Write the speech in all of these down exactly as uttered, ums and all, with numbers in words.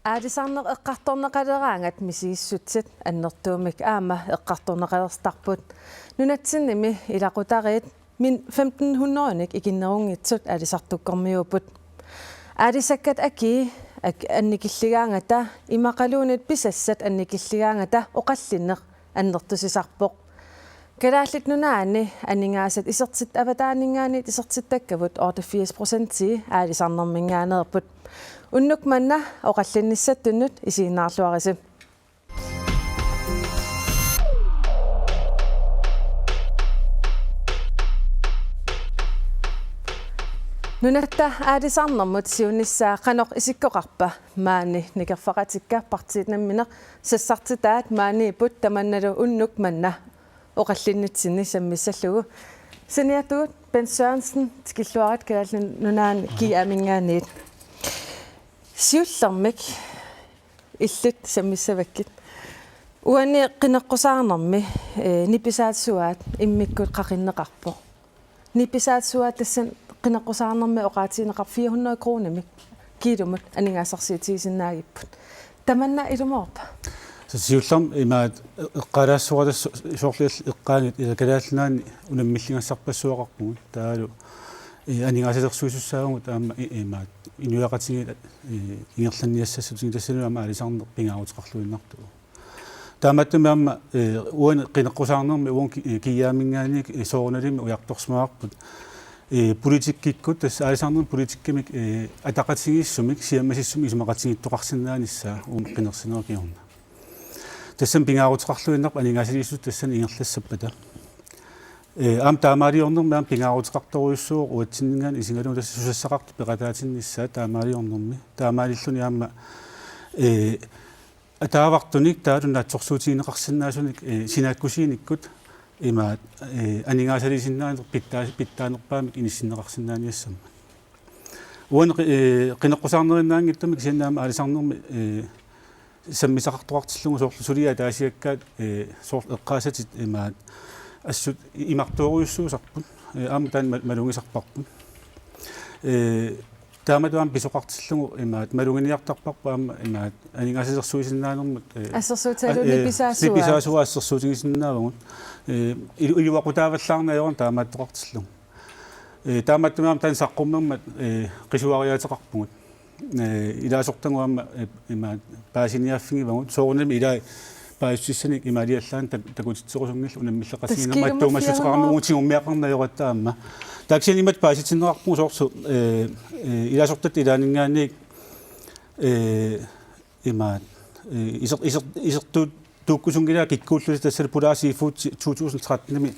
Aalisarneq eqqartorneqaleraangat misigissutsit annertuumik aamma eqqartorneqalertarput. Nunatsinnimi ilaqutariit min femten hundredenik ikinnerunngitsut aalisartukkormiuupput. Aalisakkat akii ak-, annikilligaangata imaqaluunniit pisassat annikilligaangata oqallinneq annertusisarpoq. Kalaallit Nunaanni aningaasat isertit avataaninngaanniit isertittakkavut otteogfirs procentii aalisarnerminngaanneerput. Unnuk manna oqallinnissattunnut isiginnaarluarisi. Nunatta aalisarnermut siunissaa qanoq isikkoqarpa? Maani nikerfaqatikka partiit namminneq sassartitaat maaniipput tamannalu unnuk manna oqallinnitsinni sammissallugu. Saniatigut Bent Sørensen, tikilluarit Kalaallit Nunaanni G A-minngaanniit. Siullermik illit sammissavakkit. Uani qineqqusaarnermi, eh, nipisaat suaat immikkut qaqinneqarpoq. Nipisaat suaat tassani qineqqusaarnermi oqaatigineqarput fire hundrede kronimik kiilumut aningaasarsiutigisinnaagipput. Tamanna ilumoorpa? Tassa siullermik imaat eqqaalaassuarata so-, soorlu eqqaanit ila Kalaallit Nunaanni unammilligassarpassuaqarpugut. Taavalu, eh, aningaasalersuisussaavugut aamma i-, imaat inuiaqatigiit, eh, ingerlanniassassutigit tassanilu aamma aalisarneq pingaaruteqarluinnartuuvoq. Taamaattumik aamma, eh, uani qineqqusaarnermi uani ki-, eh, G A-minngaanniit, eh, soorunalimi ujartorsimavarput. Eh, politikkikkut tassa aalisarnermi politikkimik, eh, ataqatigiissumik siammasissumik isumaqatigiittoqarsinnaanissaa uuma qinersinerup kingorna. Tassami pingaaruteqarluinnarpoq aningaasaliissut tassani ingerlassappata. Eh, aamma taamaaliornermi aamma pingaaruteqartorujussuuvoq uatsinninngaanniit isigalugu tassa susassaqartut peqataatinnissaat taamaaliornermi. Taamaalilluni aamma, eh, ataavartunik taavalu naatsorsuutigineqarsinnaasunik, eh, sinaakkusiinikkut imaat, eh, aningaasaliisinnaaneq pitsaa-, pitsaanerpaamik inissinneqarsinnaaniassammat. Uani qi-, eh, qineqqusaarnerinnaanngitsumik kisianni aamma aalisarnermi, eh, sammisaqartoqartillugu soorlu suliat ataasiakkaat, eh, soorlu eqqaasatit imaat assut imartoorujussuusarput, eh, aamma taanna ma-, malugisarparput. Eh, taamatut aamma pisoqartillugu imaat maluginiartarparput aamma imaat aningaasalersuisinnaanermut, eh, assersuutigalugu, eh, nipisaat suaat. Nipisaat suaat assersuutigisinnaavagut. Eh, ilu-, iluaqutaavallaarneq ajorami taamaattoqartillugu. Eh, taamaattumik aamma taanna saqqummermat, eh, qisuariaateqarpugut. Eh, ilaasortagut aamma, eh, imaat paasiniaaffigivagut. Soorunami ilai paasissutissanik imaaliallaannaq tak-, takutitserusunngillat unammilleqatigiinnermut. Taskiilumat attuumassuteqarami fire hundrede. Uagut tigummiaqarneq ajoratta aamma. Taava kisianni imatut paasitsinneqarpugut soorlu, eh, eh, ilaasortat ilaanninngaanniit, eh, imaat, eh, iser-, iser-, isertuut tuukkusunngilaat kikkuullutik tassalu Polar Seafood to tusind tretten-imi,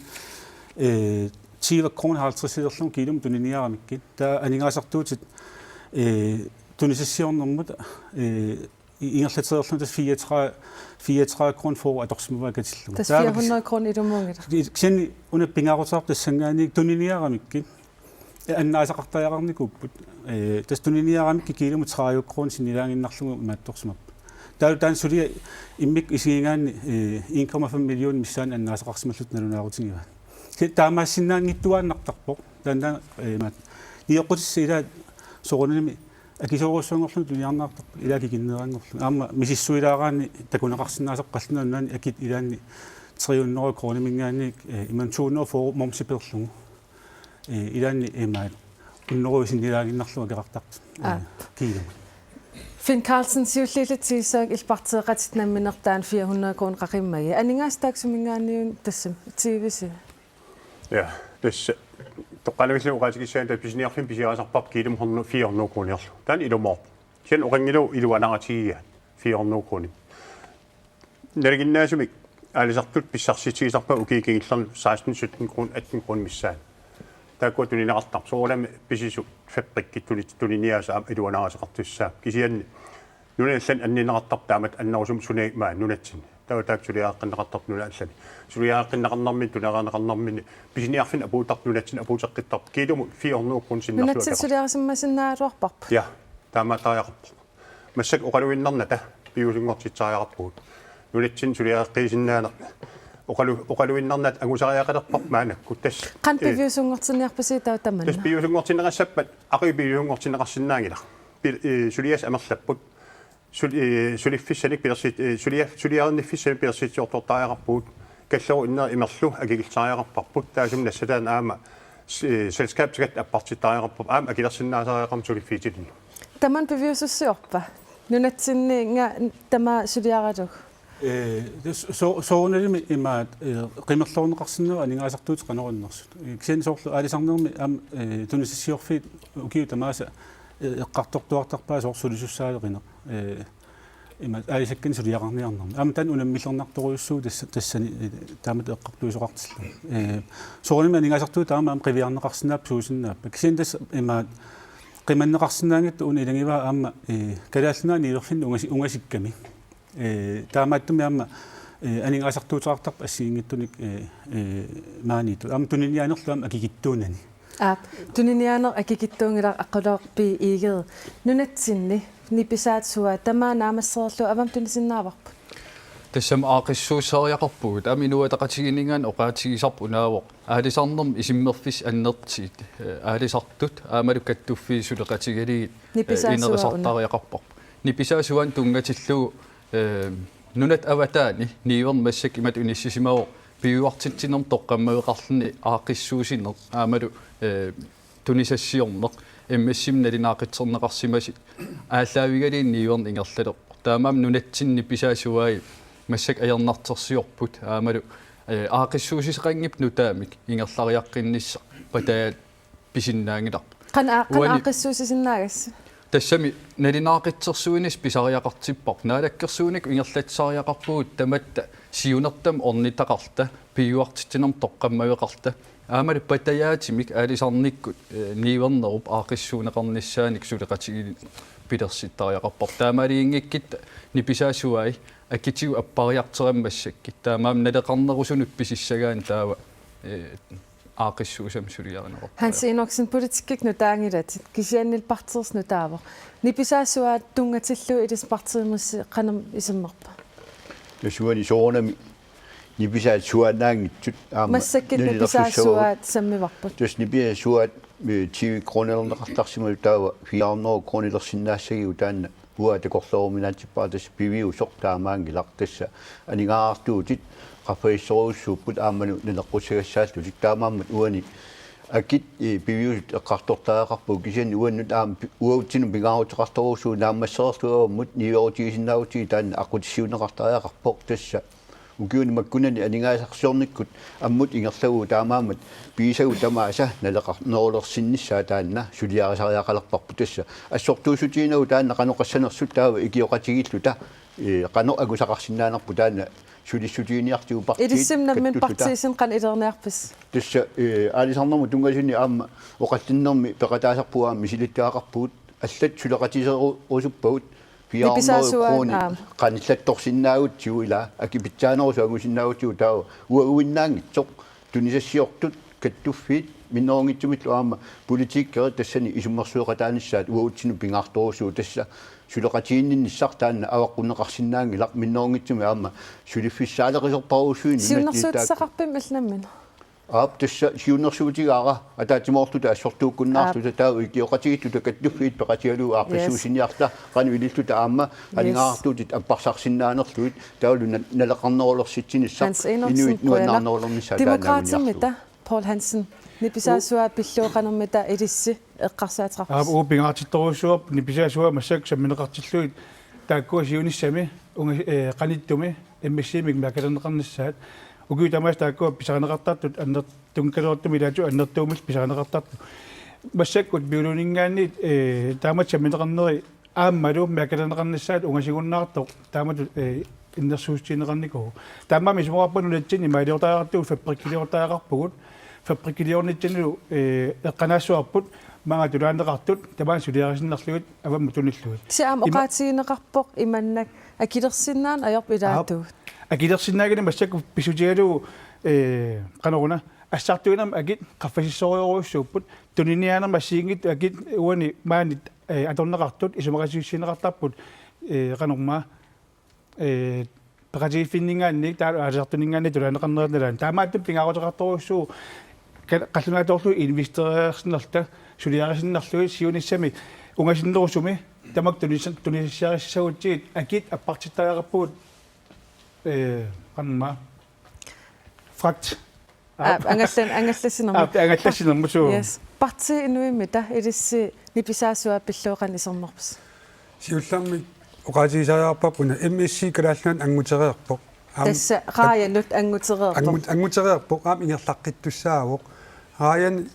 eh, tyve kroner halvtredsilerlugu kiilumut tuniniaramikkit. Taava aningaasartuutit, eh, tunisassiornermut, eh, i-, ingerlatereerluni tassa fireogtredive, fireogtredive kroner fyrre atorsimavaat katillugu. Tassa taava fire hundrede kroner ilumuunngilaq. Ki-, kisianni una pingaaruteqarpoq tassanngaanniit tuniniaramikkit. Eh, annaasaqartariaqarnikuupput. Eh, tassa tuniniaramikkit kiilumut tredive kroner sinnilaaginnarlugu imaattorsimappat. Taava taanna suliaq immikkut isigigaanni, eh, en komma fem million missaani annaasaqarsimallutik nalunaarutigivaa. Kisianni taamaassinnaanngittuaannartarpoq. Taanna, eh, imaat. Nioqqutissat ilaat soorunami akisoorujussuanngorlugit tuniniarneqartarput ilaat kikinneranngorlugit. Aamma misissuilaaraanni takuneqarsinnaasarpoq Qallunaat Nunaanni akit ilaanni tre hundrede kroniminngaanniit, eh, imaluunniit to hundrede fyrre momsi peerlugu. Eh, ilaanni imaat hundrede sinnilaaginnarlugu akeqartartut. Eh, aap. Kiilumut. Finn Karlsen, siulliullutsigissavakka illit partiiqatit nammineq taanna fire hundrede kroner qaqimmagit. Aningaasat taakku suminngaanniit tassami tigussi? Ja, tassa toqqaannavilluni oqaatigissaanga taava pisiniarfinni pisiarisarparput kiilumut hundrede, fire hundrede kroniarlugu. Taanna ilumoorpoq. Kisianni oqanngilaq iluanaarutigigiga fire hundrede kronit. Nalinginnaasumik aalisartut pissarsitigisarpaat ukiut kingullerni seksten, sytten kroner, atten kroner missaani. Taakkua tunineqartarput. Soorunami pisisut fabrikkit tuni-, tuniniaasut aamma iluanaarineqartussaapput. Kisianni nunat allanut annineqartarput taamatut annerusumik suna imaat nunatsinni. Taava taakku suliareqqinneqartarput nunat allanit. Suliareqqinneqarnerminni, tunereerneqarnerminni, pisiniarfinni apuuttartut nunatsinni apuuteqqittarput. Kiilumut fire hundrede kroner sinnerlugu akeqarpoq. Nunatsinni suliarisimasinnaagaluarparput. Ja, taamaattariaqarpoq. Massakkut oqaluinnarnata piviusunngortitsisariaqarpugut. Nunatsinni suliareqqiisinnaaneq oqalu-, oqaluinnarnata angusariaqalerparput maannakkut tassa. Qanoq, eh, piviusunngortinniarpisi taava tamanna? Tassa piviusunngortinneqassappat, aqagu piviusunngortinneqarsinnaanngilaq. Pi-, eh, suliassat amerlapput. Sul-, eh, suliffissanik pilersit-, eh, sulia-, suliarinniffissanik pilersitsiortortariaqarpugut, kallerup innera imerlu akikillisariaqarparput, taassuma nassataanut aamma s-, eh, selskabskat appartittariaqarparput, aamma akilersinnaasariaqarmat suliffiitilinnut. Tamanna piviusussiorpa? Nunatsinninnga tamaat suliaralugu. Eh, det s-, so-, soorunalimi imaat, eh, qimerloorneqarsinnaavoq aningaasartuutit qanorunnersut. Eh, kisianni soorlu aalisarnermi aamma, eh, tunisassiorfiit ukiut tamaasa, eh, eqqartortuartarpaat soorlu sulisussaaleqineq. Eh, imaat aalisakkanik suliaqarniarnermi. Aamma taanna unammillernartorujussuuvoq tassa-, tassani, eh, taamatut eqqartuisoqartillugu. Eh, soorunami aningaasartuutit taama aamma qiviarneqarsinnaapput suusinnaapput. Kisianni tassa imaat qimanneqarsinnaanngitsoq una ilagivaat aamma, eh, Kalaallit Nunaanni niuerfinni ungasi-, ungasikkami. Eh, taamaattumik aamma, eh, aningaasartuuteqartarpoq assigiinngitsunik, eh, eh, maaniittut. Aamma tuniniaanerlu aamma akikitsuunani. Aap, tuniniaaneq akikitsuunngilaq Aqqaluaq B. Egede. Nunatsinni nipisaat suaat tamaat naammassereerlugu avammut tunisinnaavarput? Tassami aaqqissuussisariaqarpugut. Aamma Inuit Ataqatigiinninngaanniit oqaatigisarput unaavoq. Aalisarnermi isummerfissat annertuut, eh, aalisartut aammalu kattuffiit suleqatigalugit, eh, Nipisaat suaat una. inerisartariaqarparput. Nipisaat suaanut tunngatillugu, eh, nunatta avataani niuerneq massakkut imatut inissisimavoq piujuartitsinermut toqqammaveqarluni aaqqissuussineq aammalu, eh, tunisassiorneq M S-imi nalunaaqqutserneqarsimasut aallaavigalugit niuerneq ingerlaleq. Taamaammat nunatsinni nipisaat suaat massakkut ajornartorsiorput aammalu, eh, aaqqissuussisoqanngippat nutaamik ingerlariaqqinnissaq patajaat pisinnaanngilarput. Qanoq aa-, qanoq Uani- aaqqissuussisinnaagassi? Tassami nalunaaqqutsersuinissaq pisariaqartipparput. Naalakkersuinikkut ingerlatsisariaqarpugut tamatta siunertamik ornittaqarluta, piujuartitsinermut toqqammaveqarluta. Aammalu patajaatimik aalisarnikkut, eh, niuernerup aaqqissuunneqarnissaanik suleqatigiinneq pilersittariaqarparput. Taamaaliinngikkuttaaq nipisaat suaat akitigut appariarteramik massakkut. Taamaammat naleqarnerusunut pisissagaanni taava, eh, aaqqissuussamik suliarineqarpoq. Hans Enoksen, politikkikkut nutaanngilatit, kisianni partiiusoq nutaavoq. Nipisaat suaat tunngatillugu ilissi partiiumissi qanoq isummerpa? Tassa uani soorunami nipisaat suaannaanngitsut aamma Massakkut nipisaat nalilersussavavut. suaat sammivarput. Tassa nipisaat suaat, eh, tyve kronelerneqartarsimallugu taava fire hundrede kronelersinnaassagigut taanna uanga takorlooruminaatsippara, tassa piviusoq taamaanngilaq, tassa aningaasartuutit qaffasissorujussuupput aammalu naleqqussagassaallutik, taamaammat uani akit, eh, piviusut eqqartortariaqarpagut, kisianni uannut aamma pi-, uatsinnut pingaaruteqartorujussuuvoq naammassereerlugu avammut niuerutigisinnaagutsigit taanna aqqutissiuunneqartariaqarpoq, tassa ukiuni makkunani aningaasarsiornikkut ammut ingerlavugut, taamaammat pigisagut tamaasa naleqarnerulersinnissaat taanna suliarisariaqalerparput, tassa assortuussutiginagu taanna qanoq oqassanersut taava ikioqatigiilluta, eh, qanoq angusaqarsinnaanerput taanna sulissutiginiartigu partiit Ilissi nammineq kattulluta. partiit ilissi qanoq ilerniarpisi? Tassa, eh, aalisarnermut tunngasuni aamma oqallinnermi peqataasarpugut aamma misilittagaqarpugut, allat suleqatigisorusuppagut, Nipisaat suaat, fire hundrede kroner aamma. qanillattorsinnaagutsigu, ilaa, akit pitsaanerusut angusinnaagutsigu, taava uaguinnaanngitsoq tunisassiortut kattuffiit minnerunngitsumillu aamma politikerit tassani isummersueqataanissaat uatsinnut pingaartorujussuuvoq, tassa suleqatiginninnissaq taanna avaqqunneqarsinnaanngilaq, minnerunngitsumik aamma suliffissaaleqisorparujussuit nunatsinni taakku. Siunnersuutisaqarpimmi allammin? Aap, tassa siunnersuutigaara ataatsimoorluta assortuukkunnaarluta, Aap. taava ikioqatigiilluta kattuffiit peqatigalugit aaqqissuussiniarluta, Yes. qanoq ililluta aamma Yes. aningaasartuutit apparsarsinnaanerlugit, taavalu na-, naleqarnerulersitsinissaq Hans Enoksen, inuit qujanaq. nuannaarnerulernissaat taanna Demokraatimita, anguniarlugu. Paul Hansen, nipisaat suaat pillugu qanormita ilissi eqqarsaateqarpisi? Aap, uagut pingaartittorujussuuarput nipisaat suaat massakkut sammineqartillugit taakkua siunissami unga-, eh, qanittumi M S C-mik mærkalerneqarnissaat. Ukiut tamaasa taakkua pisarineqartartut anner-, tunngikkaluartumik ilaatigut annertuumillu pisarineqartartut. Massakkut Piuluninngaanniit, eh, taamatut sammineqarneri aammalu mærkalerneqarnissaat ungasigunnaartoq taamatut, eh, innersuussutigineqarnikuuvoq. Taamaammat isumaqarpunga nunatsinni imaaliortariaqartugut, fabrikkiliortariaqarpugut. Fabrikkiliornitsinnilu, eh, eqqanaassuarput maanga tulaanneqartut tamaasa suliarisinnarlugit avammut tunillugit. Kisianni aamma Ima- oqaatigineqarpoq imannak akilersinnaaneq ajorput Aap. ilaatigut. Akilersinnaanngilaq massakkut pissutigalugu, eh, qanoruna, assartuinermut akit qaffasissorujorujussuupput, tuniniaanermut assigiinngitsut akit uani maani, eh, atorneqartut isumaqatigiissinneqartarput, eh, qanormaa, eh, peqatigiiffinninngaanniit taava aalisartuninngaanniit tulaanneqarnerat nalaani. Taamaattumik pingaaruteqartorujussuuvoq ka-, qallunaatoorlugit investeriarsinnarluta suliarisinnarlugit siunissami ungasinnerusumi tamakku tunis-, tunisassiarissagutsigit akit appartittariaqarpugut, ee, qanma. Frakt. Aap, angallan-, angallassinermi. Aap, angallassinermi suu. Yes. Partii Inuimmi taava ilissi nipisaasua pillugu qanoq isernerpisi? Siullermik oqaatigisariaqarparput una M S C Kalaallit Nunaanni angutereerpoq. Aamma tassa raajanut angutereerpoq. Angut-, angutereerpoq, aamma ingerlaqqittussaavoq. Raajanut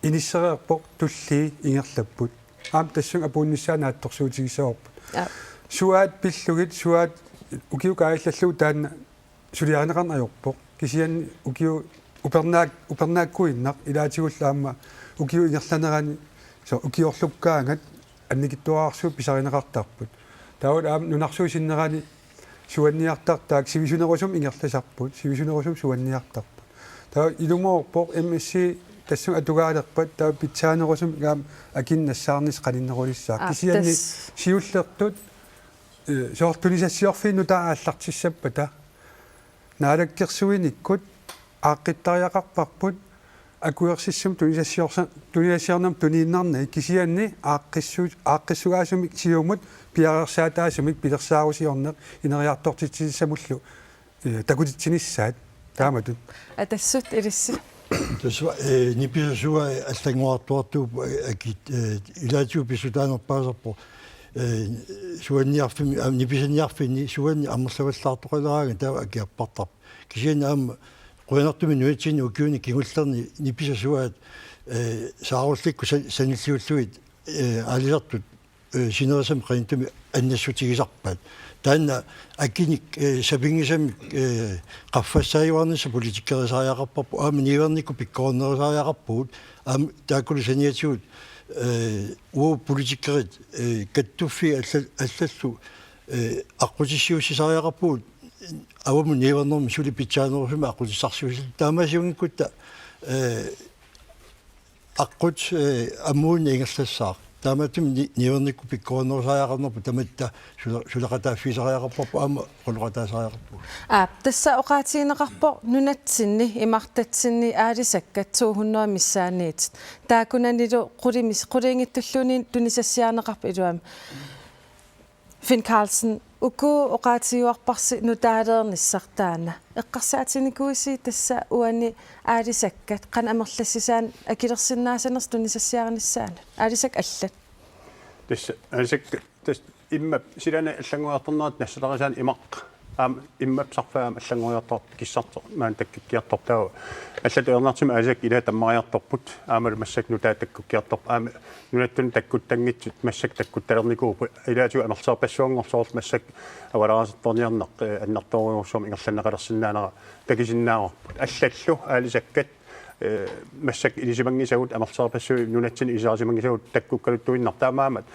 inissereerpoq, tullii ingerlapput. Aamma tassunga apuunnissaa naatsorsuutigissavarput. Aap. Suaat pillugit, suaat ukiut kaajallallugu taanna suliarineqarneq ajorpoq. Kisianni ukiut upernaak-, upernaakkuinnaq ilaatigullu aamma ukiup ingerlanerani, soorlu ukiorlukkaangat annikitsuararsuit pisarineqartarput. Taavalu aamma nunarsuup sinnerani suanniartartaat sivisunerusumik ingerlasarput, sivisunerusumik suanniartarput. Taava ilumoorpoq M S C tassunga atugaalerpat taava pitsaanerusumik aamma akinik nassaarnissaq qaninnerulissaaq. Aap, kisianni tassa siullertut, ee, soorlu tunisassiorfiit nutaat aallartissappata naalakkersuinikkut aaqqittariaqarparput akuersissummik tunisassiorsa-, tunisassiornermut tuniinnarnagit, kisianni aaqqissu-, aaqqissugaasumik siumut piareersaataasumik pilersaarusiorneq ineriartortitsinissamullu, ee, takutitsinissaat taamatut. Atassut ilissi. Tassa, ee, nipisasua allanngorartuartuupput, ee, akit, ee, ilaatigut pissutaanerpaasarpoq, ee, suanniarfimmi, aamma nipisanniarfinni suanni amerlavallaartoqaleraangat taava akiappartarpoq. Kisianni aamma qujanartumik nunatsinni ukiuni kingullerni nipisasuaat, ee, saarullikkut sa-, sanilliullugit, ee, aalisartut, ee, sinerissami qanittumi annassutigisarpaat. Taanna akinik, ee, sapinngisamik, ee, qaffassaajuarnissaq politikerisariaqarparput, aamma niuernikkut pikkorinnerusariaqarpugut, aamma taakkulu saniatigut, ee, uagut politikerit, ee, kattuffii alla-, allallu, ee, aqqutissiuussisariaqarpugut, avammut niuernermik suli pitsaanerusumik aqqutissarsiuussisarput. Taamaasiunngikkutta, ee, aqqut, ee, ammut ingerlassaaq. Taamaattumik ni-, niuernikkut pikkorinnerusariaqarnerput tamatta sule-, suleqataaffigisariaqarparput aamma oqaloqataasariaqarpugut. Aap, tassa oqaatigineqarpoq nunatsinni imartatsinni aalisakkat to hundrede missaanniit. Taakkunanilu qulimis-, qulinngitsulluunniit tunisassiarineqarput iluamik. Finn Karlsen, uku oqaatigiuarparsi nutaaleernissaq taanna. Eqqarsaatiginikuuisi tassa uani aalisakkat qanoq amerlassisaanik akilersinnaasanersut tunisassiarinissaannut? Aalisakkat allat. Tassa, aalisakkat, tassa immap silaannaq allanngoriartornerat nassatarisaanut imaq. Aamma immap sarfaa aamma allanngoriartortoq kissartoq maani takkukkiartorpoq taava. Allatut ajornartumik aalisakkat ilaat tammariartorput. Aammalu massakkut nutaat takkukkiartorput. Aamma nunatsinnut takkuttanngitsut massakkut takkuttalernikuupput. Ilaatigut amerlasoorpassuanngortoq soorlu massakkut avalaraasartorniarneq, ee, annertoorujussuarmik ingerlanneqalersinnaanera takusinnaavarput. Allallu aalisakkat, ee, massakkut ilisimanngisagut amerlasoorpassuit nunatsinni ilisarisimanngisagut takkukkaluttuinnarput. Taamaammat,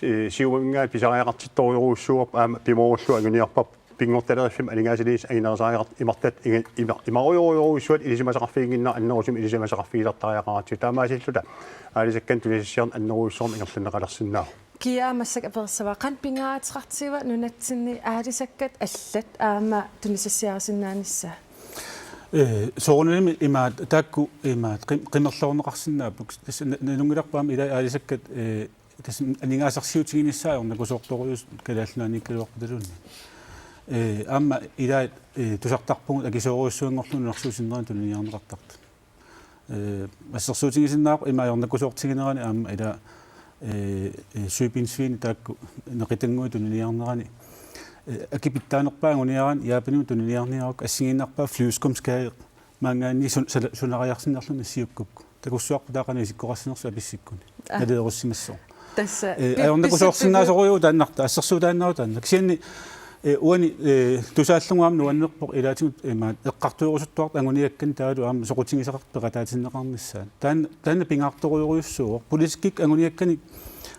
ee, siumuminngaanniit pisariaqartittorujorujussuuarput aamma pimoorullugu anguniarparput. Pinngortitaliiffimmik aningaasaliissutit annerusariaqartut imartat inga-, ima-, imarujorujorujussuit ilisimasaqarfiginnginnerat annerusumik ilisimasaqarfigisartariaqaratsigu. Taamaasilluta aalisakkanik tunisassiorneq annerujussuarmik ingerlanneqalersinnaavoq. Kia massakkut aperissavara, qanoq pingaaruteqartigiva nunatsinni aalisakkat allat aamma tunisassiarisinnaanissaat? Ee, soorunalimi imaat taakku imaat qim-, qimerloorneqarsinnaapput. Tassa na-, nalunngilarput aamma ilaat aalisakkat, ee, tassa aningaasarsiutiginissaat ajornakusoortorujussuuvoq Kalaallit Nunaanniikkaluarpataluunniit. Ee, aamma ilaat, ee, tusartarpugut akisoorujussuanngorlugit nunarsuup sinnerani tuniniarneqartartut. Ee, assersuutigisinnaavarput ima ajornakusoortiginerani aamma ilaat, ee, ee, søpindsvin taakku neqitannguit tuniniarnerani, ee, akit pitsaanerpaat anguniaraanni Japanimut tuniniarniarukku assigiinnarpaa flyskumskager maanngaanniit sun-, sala-, sunariarsinnarluni siukkukku. Takussuarput taava qanoq isikkoqarsinersoq apissikkuni. Aa. Naleerussimassaaq. Tassa, ee, pi-, ajornakusoorsinnaasorujuuvoq taannartaa, assersuutaannartaa taanna. Kisianni, ee, uani, ee, tusaallugu aamma nuannerpoq ilaatigut, ee, imaat eqqartuerusuttuartut anguniakkanik taavalu aamma soqutigisaqartut peqataatinneqarnissaat. Taanna, taanna pingaartorujorujussuuvoq. Politikkikkut anguniakkanik,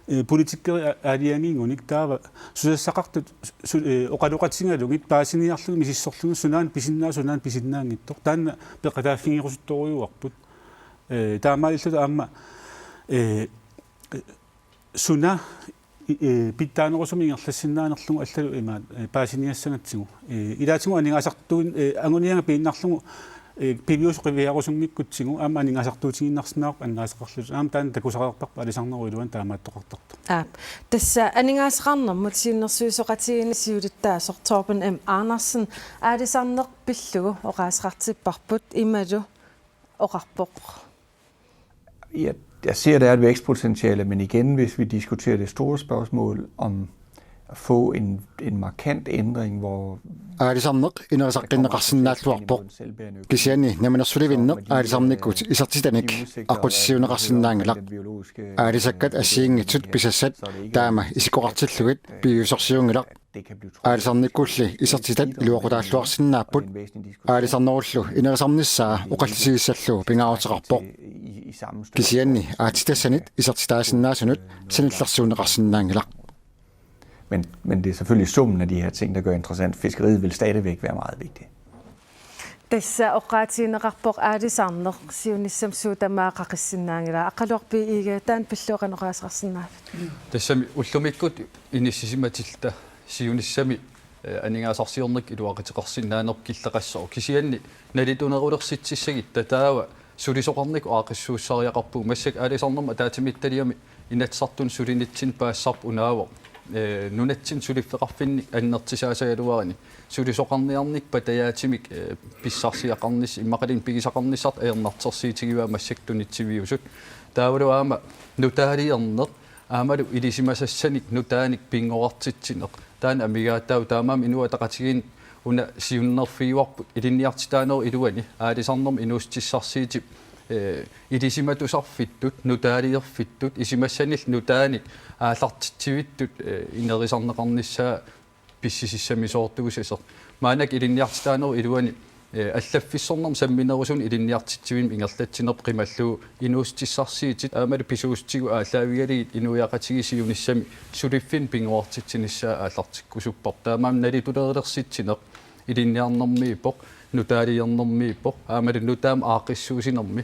ee, politikerit a-, aalajangiigunik taava susassaqartut su-, ee, oqaloqatigalugit paasiniarlugit misissorlugit sunaana pisinnaavoq, sunaana pisinnaanngitsoq. Taanna peqataaffigerusuttorujuuarput. Ee, taamaalilluta aamma, ee, suna, i-, ee, pitsaanerusumik ingerlassinnaanerlugu allallu imaat, ee, paasiniassagatsigu. Ee, ilaatigut aningaasartuin-, ee, anguniagaq piinnarlugu Ee, piviusut qiviarusunngikkutsigu aamma aningaasartuutigiinnarsinnaavarput aningaasaqarlutik. Aamma taanna takusaqartarpoq aalisarnerup iluani taamaattoqartartoq. Aap. Tassa aningaasaqarnermut siunnersuisoqatigiinni siulittaasoq Torben M. Andersen aalisarneq pillugu oqaaseqartipparput imalu oqarpoq. Ja, jeg ser, der er et vækstpotentiale, men igen, hvis vi diskuterer det store spørgsmål om at få en, en markant ændring, hvor Aalisarneq ineriartortinneqarsinnaalluarpoq. Kisianni namminersulivinneq aalisarnikkut isertitanik aqqutissiuunneqarsinnaanngilaq. Aalisakkat assigiinngitsut pisassat taama isikkoqartillugit piviusorsiunngilaq. Aalisarnikkulli isertitat iluaqutaalluarsinnaapput. Aalisarnerullu ineriartornissaa oqallisigissallugu pingaaruteqarpoq. Kisianni aatsitassanit isertitaasinnaasunut sanillersuunneqarsinnaanngilaq. Men, men det er selvfølgelig summen af de her ting, der gør interessant. Fiskeriet vil stadigvæk være meget vigtigt. Tassa oqaatigineqarpoq aalisarneq siunissami suut tamaat qaqissinnaanngilaa. Aqqaluaq B. Egede, taanna pillugu qanoq oqaaseqarsinnaaviuk? Tassami ullumikkut inissisimatilluta siunissami aningaasarsiorneq iluaqutaqarsinnaanerput killeqassaaq. Kisianni nalitunerulersitsissagutta taava sulisoqarnikkut aaqqissuussisariaqarpugut, massakkut aalisarnermut ataatsimiititaliami Inatsisartuni sulinitsinni paasisarput unaavoq nunatsinni suliffeqarfinnik annertusaasagaluaruni sulisoqarniarnikkut patajaatsumik pissarsiaqarnissaq immaqaluunniit pigisaqarnissartik ajornartorsiutigivaat massakkut tunitsiviusut. Taavalu aamma nutaaliorneq aammalu ilisimasassanik nutaanik pinngorartitsineq. Taanna amigaataavoq, taamaammat Inuit Ataqatigiinni una siunnerfigivarput ilinniartitaanerup iluani aalisarnermut inuussutissarsiutip ilisimatusarfittut, nutaaliorfittut, isumassanillu nutaanik aallartitsivittut inerisarneqarnissaa pissisissamisoortuusasoq. Maannakkut ilinniartitaanerup iluani allaffissornermut samminerusunut ilinniartitsivinnut ingerlatsinerput qimallugu inuussutissarsiutit aammalu pisuussutigut aallaavigalugit inuiaqatigiit siunissami suliffinnik pinngortitsinissaa aallartikkusupparput. Taamaammat nalitunerulersitsineq ilinniarnermiippoq, nutaaliornermiippoq, aammalu nutaamik aaqqissuussinermi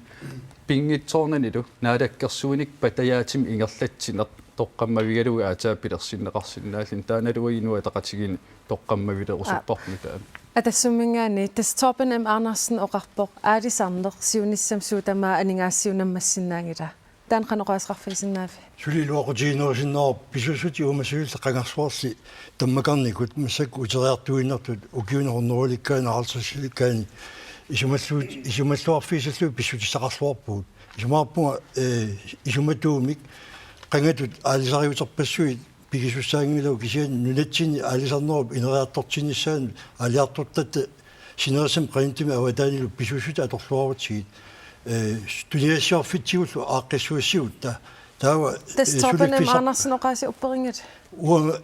pinngitsoornanilu naalakkersuinikkut patajaatsumik ingerlatsineq toqqammavigalugu aatsaat pilersinneqarsinnaalluni, taannaluakkut Inuit Ataqatigiinni toqqammavilerusupparput nutaamik. Atassumminngaanniit tassa Torben M. Andersen oqarpoq aalisarneq siunissami suut tamaat aningaasasiuinnarsinnaanngilaa. Taanna qanoq oqaaseqarfigisinnaaviuk? Suli iluaqutiginerusinnaavoq, pisuussutit uumassusillit qangarsuarli tammakarnikkut massakkut uteriartuinnartut ukiuni hunnoruulikkaani halvtredsilikkaani isumalluut isumalluarfigisallugit pissutissaqarluarpugut. Isumaqarpunga isumatuumik qangatut aalisariuterpassuit pigisussaanngilagut, kisianni nunatsinni aalisarnerup ineriartortinnissaanut aalisartortatta sinerissami qanittumik avataanilu pisuussutit atorluarutsigit. Tuniassiorfitsigullu aaqqissuussigutta. Taava Tassa Torben M. Andersen oqaasii upperinngilatit. Uanga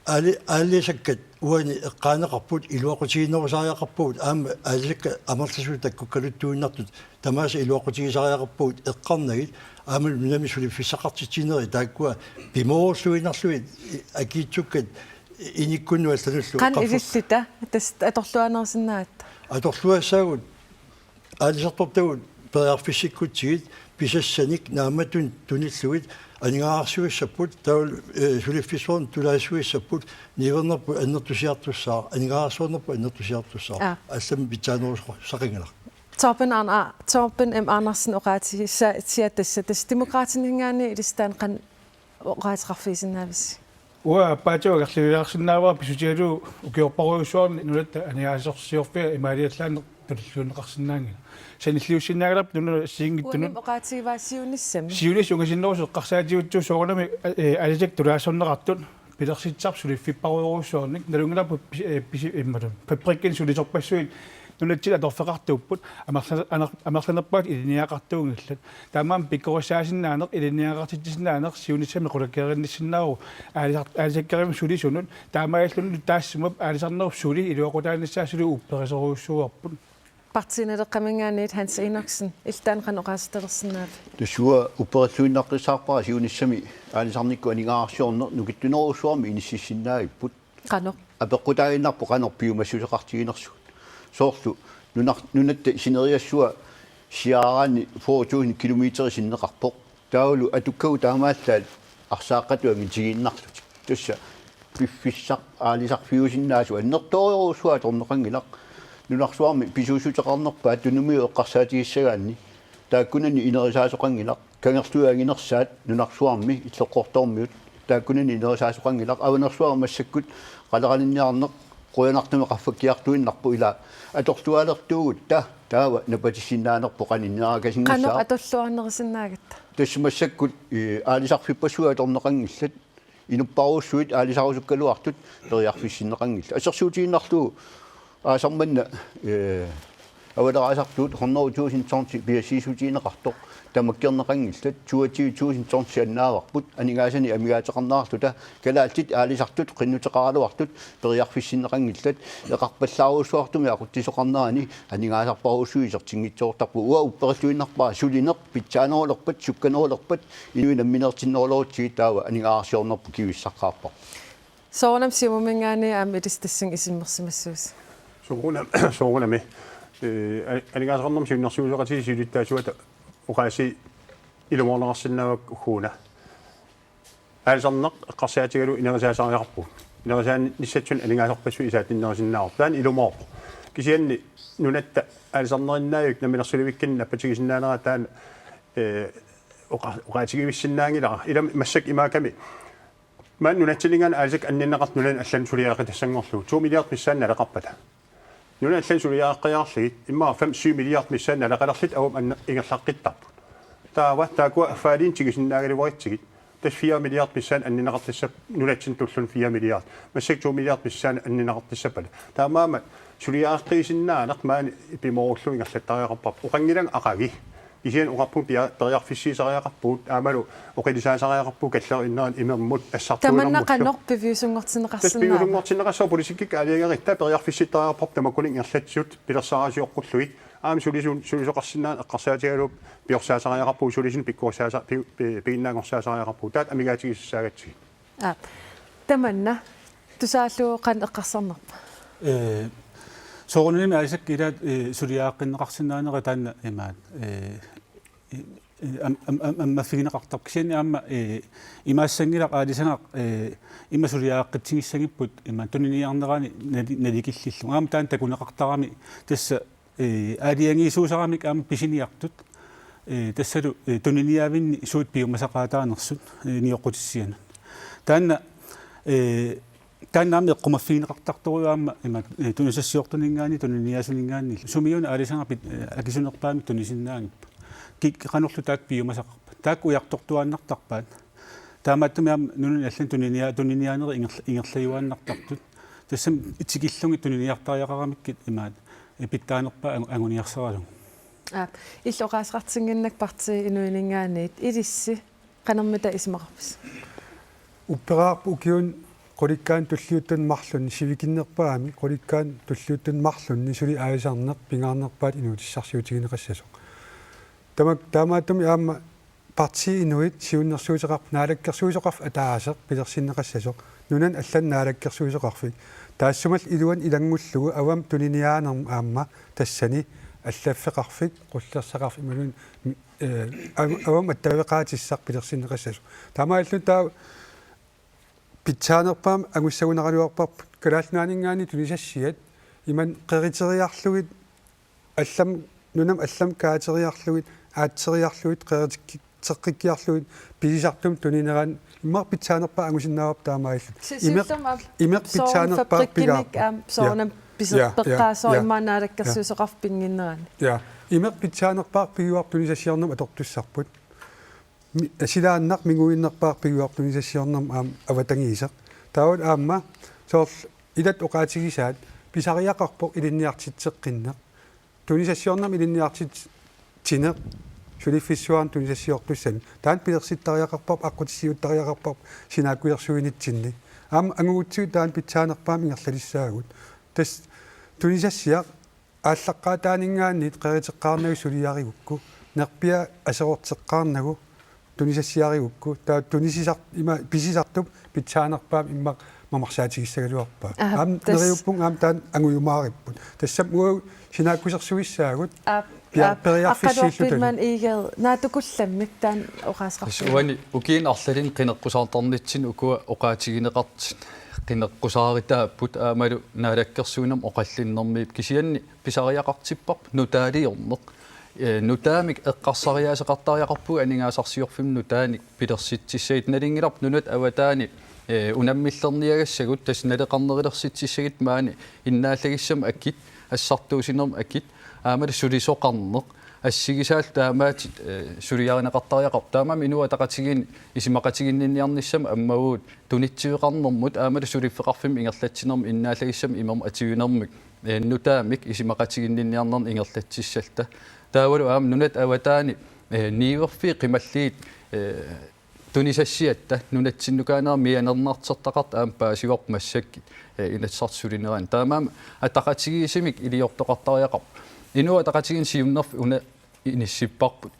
aali aalisakkat uani eqqaaneqarput iluaqutiginerusariaqarpagut, aamma aalisakkat amerlasuut takkukkaluttuinnartut tamaasa iluaqutigisariaqarpagut eqqarnagit, aamma nunami suliffissaqartitsinerit taakkua pimoorulluinnarlugit akiitsukkat inikkunnut allanullu. Qanoq ililluta tassa atorluarnerusinnaagatta? Atorluassaagut aalisartortagut periarfissikkutsigit pisassanik naammattunik tunillugit aningaasarsiuissapput, taavalu suliffissuarnut tulaassuissapput, niuernerput annertusiartussaaq, aningaasarsiornerput annertusiartussaaq. Allamik pitsaanerusaqanngilaq. Torben Arne, Torben M. Andersen oqaatigissavat tassa, tassa Demokraatininngaanniit ilissi taanna qanoq oqaaseqarfigisinnaavisi? Uanga aappaatigut angerlaliarsinnaavara pissutigalugu ukiorparujussuarni nunatta aningaasarsiorfia imaaliallaannaq tulilluunneqarsinnaanngilaq. Sanilliussinnaanngilarput nunanut assigiinngitsunut. Uanga oqaatigivaa siunissami. Siunissami ungasinnerusoq eqqarsaatigigutsigu soorunami aalisakkat tulaassorneqartut pilersitsisartut suliffipparujorujussuarnik nalunngilarput pisi immalun fabrikkinik sulisorpassuit nunatsinni atorfeqartuupput, amerlanerpaat ilinniagaqartuunngillat. Taamaammat pikkorissaasinnaanera ilinniagaqartitsisinnaaneq siunissami qulakkeerinnissinnaavoq aalisakkeernermut sulisunut, taamaalillunilu taassuma aalisarnerup suli iluaqutaanissaa suli upperisorujussuuarput. Partii Naleqqaminngaanniit Hans Enoksen, illit taanna qanoq oqaasertalersinnaaviuk? Tassa uanga upperilluinnaqqissaarpara siunissami aalisarnikkut aningaasarsiorneq nukittunerujussuarmik inississinnaagipput. Qanoq? Apeqqutaaginnarpoq qanoq piumassuseqartiginersugut. Soorlu nunar nunatta sineriassua siaaraanni fyrre tusind kilometer sinneqarpoq. Taavalu atukkagut taamaallaat arsaaqqatut angitigiinnarlutik. Tassa piffissaq aalisarfiusinnaasut annertoorujussuaq atorneqanngilaq. Nunarsuarmi pisuussuteqarnerpaat Tunumiut eqqarsaatigissagaanni taakkunani inerisaasoqanngilaq, kangerluit anginersaat nunarsuarmi illoqqortoormiut taakkunani inerisaasoqanngilaq, Avanersuaq massakkut qaleralinniarneq qujanartumik qaffakkiartuinnarpoq, ila atorlualertuugutta taava napatissinnaanerpoq qaninneraakasinnissaa. Qanoq atorluarnerusinnaagatta? Tassa massakkut, eh, aalisarfippassuit atorneqanngillat, inupparujussuit aalisarusukkaluartut periarfissinneqanngillat. Assersuutigiinnarlugu aasaq manna, eh, avaleraasartuut hundrede tusind tonsi piassiissutigineqartoq tamakkerneqanngillat, toogtyve tusind tonsi annaavarput, aningaasanik amigaateqarnerarluta kalaallit aalisartut qinnuteqaraluartut periarfissinneqanngillat, eqarpallaarujussuartumik aqutsisoqarnerani aningaasarparujussuit isertinngitsoortarput. Uanga upperilluinnarpara sulineq pitsaanerulerpat, sukkanerulerpat, inuit nammineertinnerulerutsigit taava aningaasarsiornerput kivissaqqaarparput. Soorunami Siumuminngaanniit aamma ilissi tassunga isummersimassuusi. Sooruna-, soorunami. Eh, a-, aningaasaqarnermut siunnersuisoqatigiit siulittaasuata oqaasii ilumoorneqarsinnaavakka ugguuna. Aalisarneq eqqarsaatigalugu inerisaasariaqarpugut. Inerisaanissatsinnik aningaasarpassuit isaatinnerisinnaavoq. Taanna ilumoorpoq. Kisianni nunatta aalisarnerinnaavik namminersulivikkannik nappatigisinnaanerat taanna, eh, oqa-, oqaatigivissinnaanngilara. Ilami massakkut imaakkami. Maani nunatsinninngaanniit aalisakkat anninneqartut nunani allani suliareqqitassanngorlugu. To milliard missaani naleqarpata. Nunani allani suliareqqaarlugit, immaqa fem syv milliard missaani naleqalerlutik avammut anne-, ingerlaqqittarput. Taava, taakkua affaaliinnaq tigusinnaagaluaritsigit. Tassa fire milliard missaani anninneqartassappat nunatsinni tulliuttuni fire milliard. Massakkut to milliard missaani anninneqartassappata. Taamaammat suliareqqigisinnaaneq maani pimoorullugu ingerlattariaqarparput. Oqanngilanga aqagu. Kisianni oqarpunga pia-, periarfissiisariaqarpugut, aammalu oqilisaasariaqarpugut kalleriinnerani imermut assartuunermullu. Tamanna qanoq piviusunngortinneqarsinnaava? Tassa piviusunngortinneqassaaq politikkikkut aalajangerutta periarfissittariaqarparput tamakkuninnga ingerlatsisut pilersaarusioqqullugit. Aamma sulisun-, sulisoqarsinnaaneq eqqarsaatigalugu piorsaasariaqarpugut, sulisunut pikkorissaasa-, pi-, pi-, piginnaanngorsaasariaqarpugut. Taakku amigaatigisassaagatsigit. Aap. Tamanna, tusaallugu qanoq eqqarsarnerpa? Ee, soorunalimi aalisakkat ilaat, ee, suliareqqinneqarsinnaanera taanna imaat, ee, ee, am-, am-, am-, ammaffigineqartarpoq, kisianni aamma, ee, imaassanngilaq aalisagaq, ee, ima suliareqqitsigissagipput ima tuniniarnerani nali-, nalikillillugu. Aamma taanna takuneqartarami tassa, ee, aalajangiisuusaramik aamma pisiniartut, ee, tassalu, ee, tuniniaavinni suut piumasaqaataanersut, ee, nioqqutissianut. Taanna, ee, taanna aamma eqqumaffigineqartartorujuuvoq aamma ima, ee, tunisassiortuninngaanniit tuniniaasuninngaanniillu. Sumiuna aalisagaq pit-, ee, akisunerpaamik tunisinnaanngippat? Kik-, qanorlu taakku piumasaqarpat? Taakku ujartortuaannartarpaat. Taamaattumik aamma nunani allani tuninia-, tuniniaanerit ingerla-, ingerlajuaannartartut. Tassami tikillugit tuniniartariaqaramikkit imaat, ee, pitsaanerpaat angu-, anguniarsaralugu. Aap, illit oqaaseqartinnginnakku Partii Inuininngaanniit, ilissi qanormita isumaqarpisi? Upperaarput ukiuni qulikkaani tulliuttuni marlunni, sivikinnerpaamik qulikkaani tulliuttuni marlunni suli aalisarneq pingaarnerpaatut inuutissarsiutigineqassasoq. Tamak-, taamaattumik aamma Partii Inuit siunnersuisoqarfik, naalakkersuisoqarfik ataaseq pilersinneqassasoq, nunani allani naalakkersuisoqarfik. Taassumalu iluani ilanngullugu avammut tuniniaanermut aamma tassani allaffeqarfik, qullersaqarfik imaluunniit, ee, av-, avammut attaveqaatissaq pilersinneqassasoq. Taamaalilluni taava pitsaanerpaamik angussagunaraluarparput Kalaallit Nunaanninngaanniit tunisassiat imannak qeriteriarlugit, allamik, nunamik allamik kaateriarlugit, aatseriarlugit, qeritikki-, teqqikkiarlugit, pisisartumik tuninerani immaqa pitsaanerpaaq angusinnaavarput taamaalilluni. Si-, imeq, siullermik aamma imeq soorlu pitsaanerpaaq fabrikkinik pigaarput. Aamma soorunami, ja, pise-, ja, peqqaasoq, ja, immaqa naalakkersuisoqarfik pinnginnerani. Ja. Imeq pitsaanerpaaq pigaarput tunisassiornermut atortussarput. Mi-, silaannaq minguinnerpaaq pigaarput tunisassiornermut aamma avatangiiseq. Taavalu aamma soorlu ilaat oqaatigisaat pisariaqarpoq ilinniartitseqqinneq. Tunisassiornermut ilinniartitsineq suliffissuarnut tunisassiortussanut. Taanna pilersittariaqarparput, aqqutissiuuttariaqarparput sinaakkusersuinitsinni. Aamma angugutsigu taanna pitsaanerpaamik ingerlalissaagut. Tassa tunisassiaq aallaqqaataaninngaanniit qeriteqqaarnagu suliarigukku, nerpiaq aserorteqqaarnagu tunisassiarigukku, taava tunisisar-, ima pisisartup pitsaanerpaamik immaqa mamarsaatigissagaluarpaa. Aha, aamma tas- neriuppunga aamma taanna angujumaaripput. Tassami uagut sinaakkusersuissaagut. Aap, pia-, aap, periarfissiillutalu. Aqqaluarpimman Egede, naatsukullammik taanna oqaaseqarpoq. Tassa uani ukiuni arlalinni qineqqusaartarnitsinni ukua oqaatigineqartut qineqqusaaritaapput aammalu naalakkersuinermi oqallinnermiippoq, kisianni pisariaqartipparput nutaaliorneq. Ee, nutaamik eqqarsariaaseqartariaqarpugut aningaasarsiorfimmut nutaanik pilersitsissagit. Nalunngilarput nunat avataani, ee, unammillerniagassagut, tassa naleqarnerulersitsissagit maani innaallagissamut akit, assartuussinermut akit, aammalu sulisoqarneq, assigisaallu taamaattut, ee, suliarineqartariaqarput. Taamaammat Inuit Ataqatigiinni isumaqatiginninniarnissamut ammavugut tunitsiveqarnermut aammalu suliffeqarfimmut ingerlatsinermut innaallagissamut imermik atuinermik, ee, nutaamik isumaqatiginninniarnernik ingerlatsissalluta. Taavalu aamma nunat avataani, ee, niuerfiit qimallugit, ee, tunisassiatta nunatsinnukaanera mianernartortaqartoq aamma paasivarput massakkut, ee, Inatsisartut sulineranni. Taamaammat ataqatigiissumik iliortoqartariaqarpoq. Inuit Ataqatigiinni siunnerfiit una inissipparput.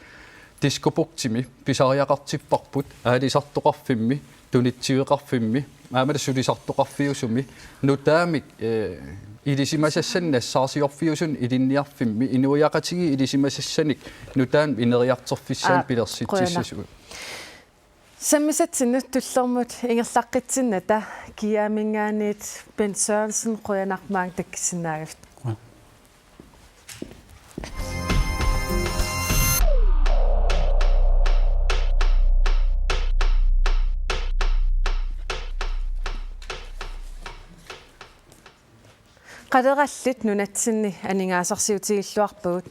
Diskobugtimi pisariaqartipparput, aalisartoqarfimmi, tunitsiveqarfimmi, aammalu sulisartoqarfiusumi, nutaamik, ee, ilisimasassanik nassaarsiorfiusunik ilinniarfimmi, inuiaqatigiit ilisimasassanik nutaamik ineriartorfissaannik Aa, pilersitsissasugut. Qujanaq. Sammisatsinnut tullermut ingerlaqqitsinnata Kiaaminngaanniit Bent Sørensen, qujanaq maanga takkussinnaagavit. Qalerallit nunatsinni aningaasarsiutigilluarpagut.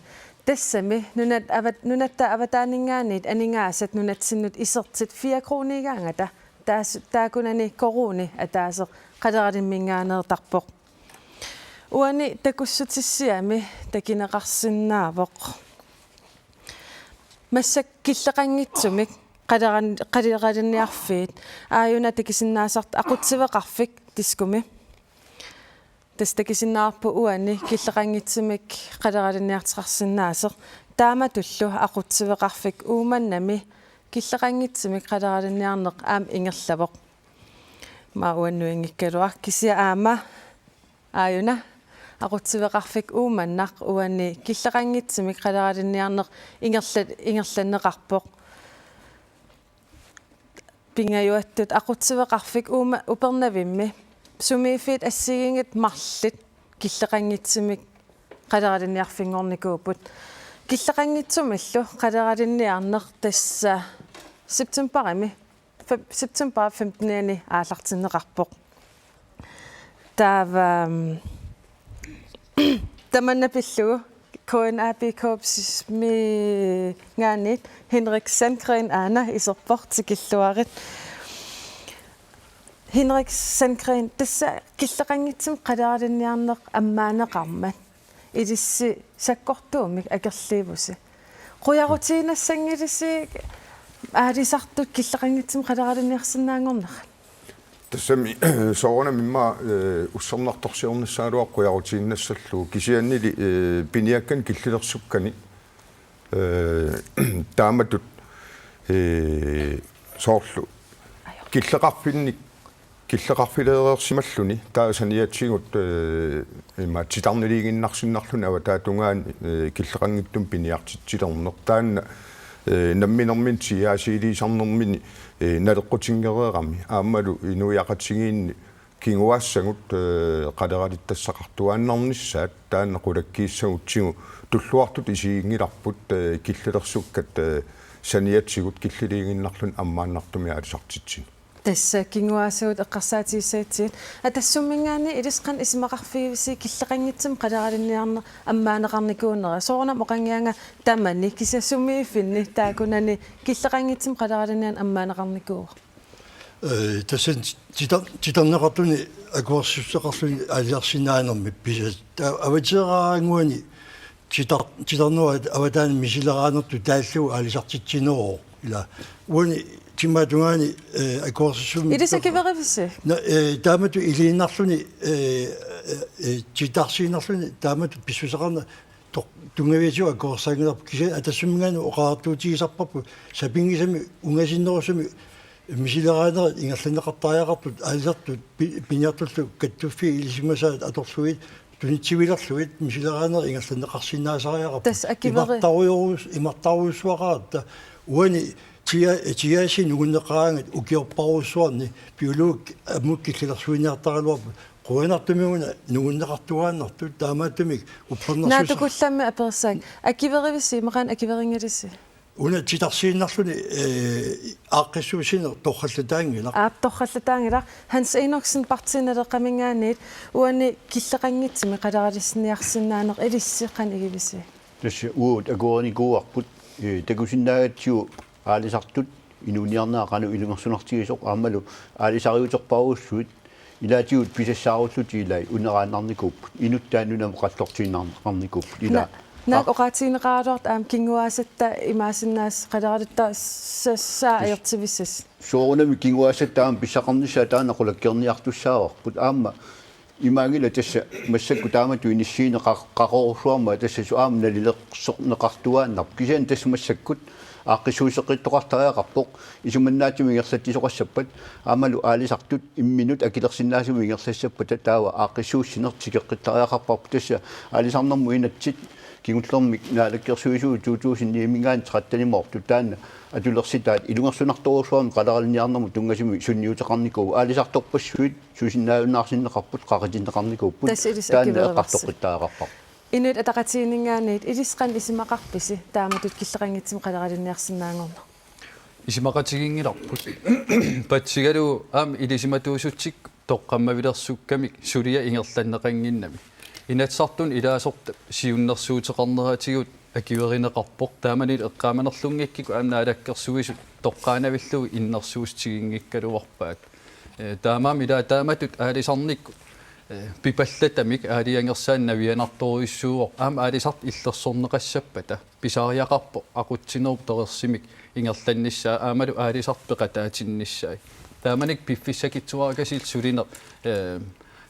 Tassami nunat avat-, nunatta avataaninngaanniit aningaasat nunatsinnut isertit fire kroniigaangata. Taas-, taakkunani koruuni ataaseq qaleralimminngaanneertarpoq. Uani takussutissiami takuneqarsinnaavoq. Massakkut killeqanngitsumik qaleran-, qaleralinniarfiit. Aajuna takusinnaasartoq aqutsiveqarfik Diskomi. Tassa takusinnaavarput uani killeqanngitsumik qaleralinniartoqarsinnaasoq. Taamatullu aqutsiveqarfik Uummannami killeqanngitsumik qaleralinniarneq aamma ingerlavoq. Maa uannut inngikkaluaq kisianni aamma aajuna aqutsiveqarfik Uummannaq uani killeqanngitsumik qaleralinniarneq ingerla-, ingerlanneqarpoq. Pingajuattut aqutsiveqarfik uuma Upernavimmi sumiiffiit assigiinngitsut marluk killeqanngitsumik qaleralinniarfinngornikuupput. Killeqanngitsumillu qaleralinniarneq tassa septembarimi, fem-, september femten-ianni aallartinneqarpoq. Taava, mm, tamanna pillugu K N A B K-p sisiminngaanniit Henrik Sandgreen aana iserpoq, tikilluarit. Henrik Sandgreen, tassa killeqanngitsumik qaleralinniarneq ammaaneqarmat ilissi sakkortuumik akerliivusi. Qujarutiinnassanngilisi aalisartut killeqanngitsumik qaleralinniarsinnaanngornerat? Tassami soorunami immaqa, ee, ussernartorsiornissagaluaq qujarutiinnassallugu, kisiannili, ee, piniakkanik killilersukkani, ee, taamatut, ee, soorlu killeqarfinnik, killeqarfilereersimalluni taava saniatigut, ee, ima titarniliiginnarsinnarluni avataatungaani, ee, killeqanngitsumik piniartitsilerneq. Taanna, ee, namminermini T R C-liisarnermini, ee, naleqqutinngereerami aammalu inuiaqatigiinni kinguaassagut, ee, qaleralittassaqartuaannarnissaat taanna qulakkiissagutsigu tulluartutut isiginngilarput, ee, killilersukkat, ee, saniatigut killiliiginnarluni ammaannartumik aalisartitsineq. Tassa kinguaassagut eqqarsaatigissagatsigut. Atassumminngaanniit ilissi qanoq isumaqarfigivisi killeqanngitsumik qaleralinniarneq ammaaneqarnikuunera? Soorunami oqannginnama tamani kisianni sumiiffinni taakkunani killeqanngitsumik qaleralinniarneq ammaaneqarnikuuvoq. Ee, tassani tita-, titarneqartuni akuersissuteqarluni aalisarsinnaanermi pisa-, ta-, avateeraannguani titar-, titarnerup avataani misileraanertut taallugu aalisartitsineruvoq. Ila uani timaatungaani, ee, akuersissummik Ilissi akuerivisi? Na-, ee, taamatut iliinnarluni, ee, ee, ee, titarsiinnarluni taamatut pissuseqarneq toq-, tunngaviatigut akuersaanngilarput, kisianni Atassumminngaanniit oqariartuutigisarparput sapinngisamik ungasinnerusumik misileraanerit ingerlanneqartariaqartut, aalisartut pi-, piniartullu kattuffiit ilisimasaat atorlugit, tunitsivilerlugit misileraanerit ingerlanneqarsinnaasariaqarput. Tassa akiveri- Imartarujorus-, imartarujussuaqaratta uani Tia-, tiasi nungunneqaraangat ukiorparujussuarni biologit ammut killilersuiniartaraluarput, qujanartumik una nungunneqartuaannartut, taamaattumik uppernarsut. Naatukullammi aperissaak. Akuerivisi, imaqaana akuerinngilarsi? Una titarsiinnarluni, eh, aaqqissuussineq torrallataanngilaq. Aap, torrallataanngilaq. Hans Enoksen, Partii Naleqqaminngaanniit, uani killeqanngitsumik qaleralissiniarsinnaaneq ilissi qanoq igivisi? Tassa uagut akuerinikuuarput, eh, takusinnaagatsigu aalisartut inuuniarnerat qanoq ilungersunartigisoq aammalu aalisariuterparujussuit ilaatigut pisassaarullutik ilai uneraannarnikuupput, inuttaaq nunamut qallertiinnarneqarnikuupput ilaa. Na-, naak oqaatigineqaraluartoq aamma kinguaassatta imaassinnaavoq qaleraluttussassaa ajortivissasoq? Soorunami kinguaassatta aamma pissaqarnissaa taanna qulakkeerniartussaavarput aamma. Imaanngilaq tassa massakkut taamatut inissiineq qa-, qaqorussuarma tassa su-, aamma nalilersorneqartuaannarpoq. Kisianni tassa massakkut aaqqissuusseqqittoqartariaqarpoq, isumannaatsimik ingerlatsisoqassappat aammalu aalisartut imminnut akilersinnaasumik ingerlassappata taava aaqqissuussineq tikeqqittariaqarparput. Tassa aalisarnermut inatsit kingullermik naalakkersuisut to tusind ni-minngaanniit tretten-imoortut taanna atulersitaat ilungersunartorujussuarmik qaleralinniarnermut tunngasumik sunniuteqarnikuuvoq, aalisartorpassuit susinnaajunnaarsinneqarput, qaqitinneqarnikuupput. Tassa ilissi taanna akuerivarsi. Eqqartoqqittariaqarparput. Inuit Ataqatigiinninngaanniit ilissi qanoq isumaqarpisi taamatut killeqanngitsumik qaleralinniarsinnaanngorneq? Isumaqatiginngilarput. Patsigalugu aamma ilisimatuussutsikkut toqqammavilersukkamik suliaq ingerlanneqannginnami. Inatsisartuni ilaasortap siunnersuuteqarneratigut akuerineqarpoq. Taamanilu eqqaamanerlunngikkikku aamma Naalakkersuisut toqqaannavillugit innersuussutiginngikkaluarpaat. Eh, taamaammat ilaa taamatut aalisarnikkut, eh, pipallatamik aalajangersaannik navianartorujussuuvoq. Aamma aalisartut illersorneqassappata pisariaqarpoq aqutsinerup torersumik ingerlannissaa aammalu aalisartut peqataatinnissaat. Taamanikkut piffissakitsuarakasiillu sulineq, eh,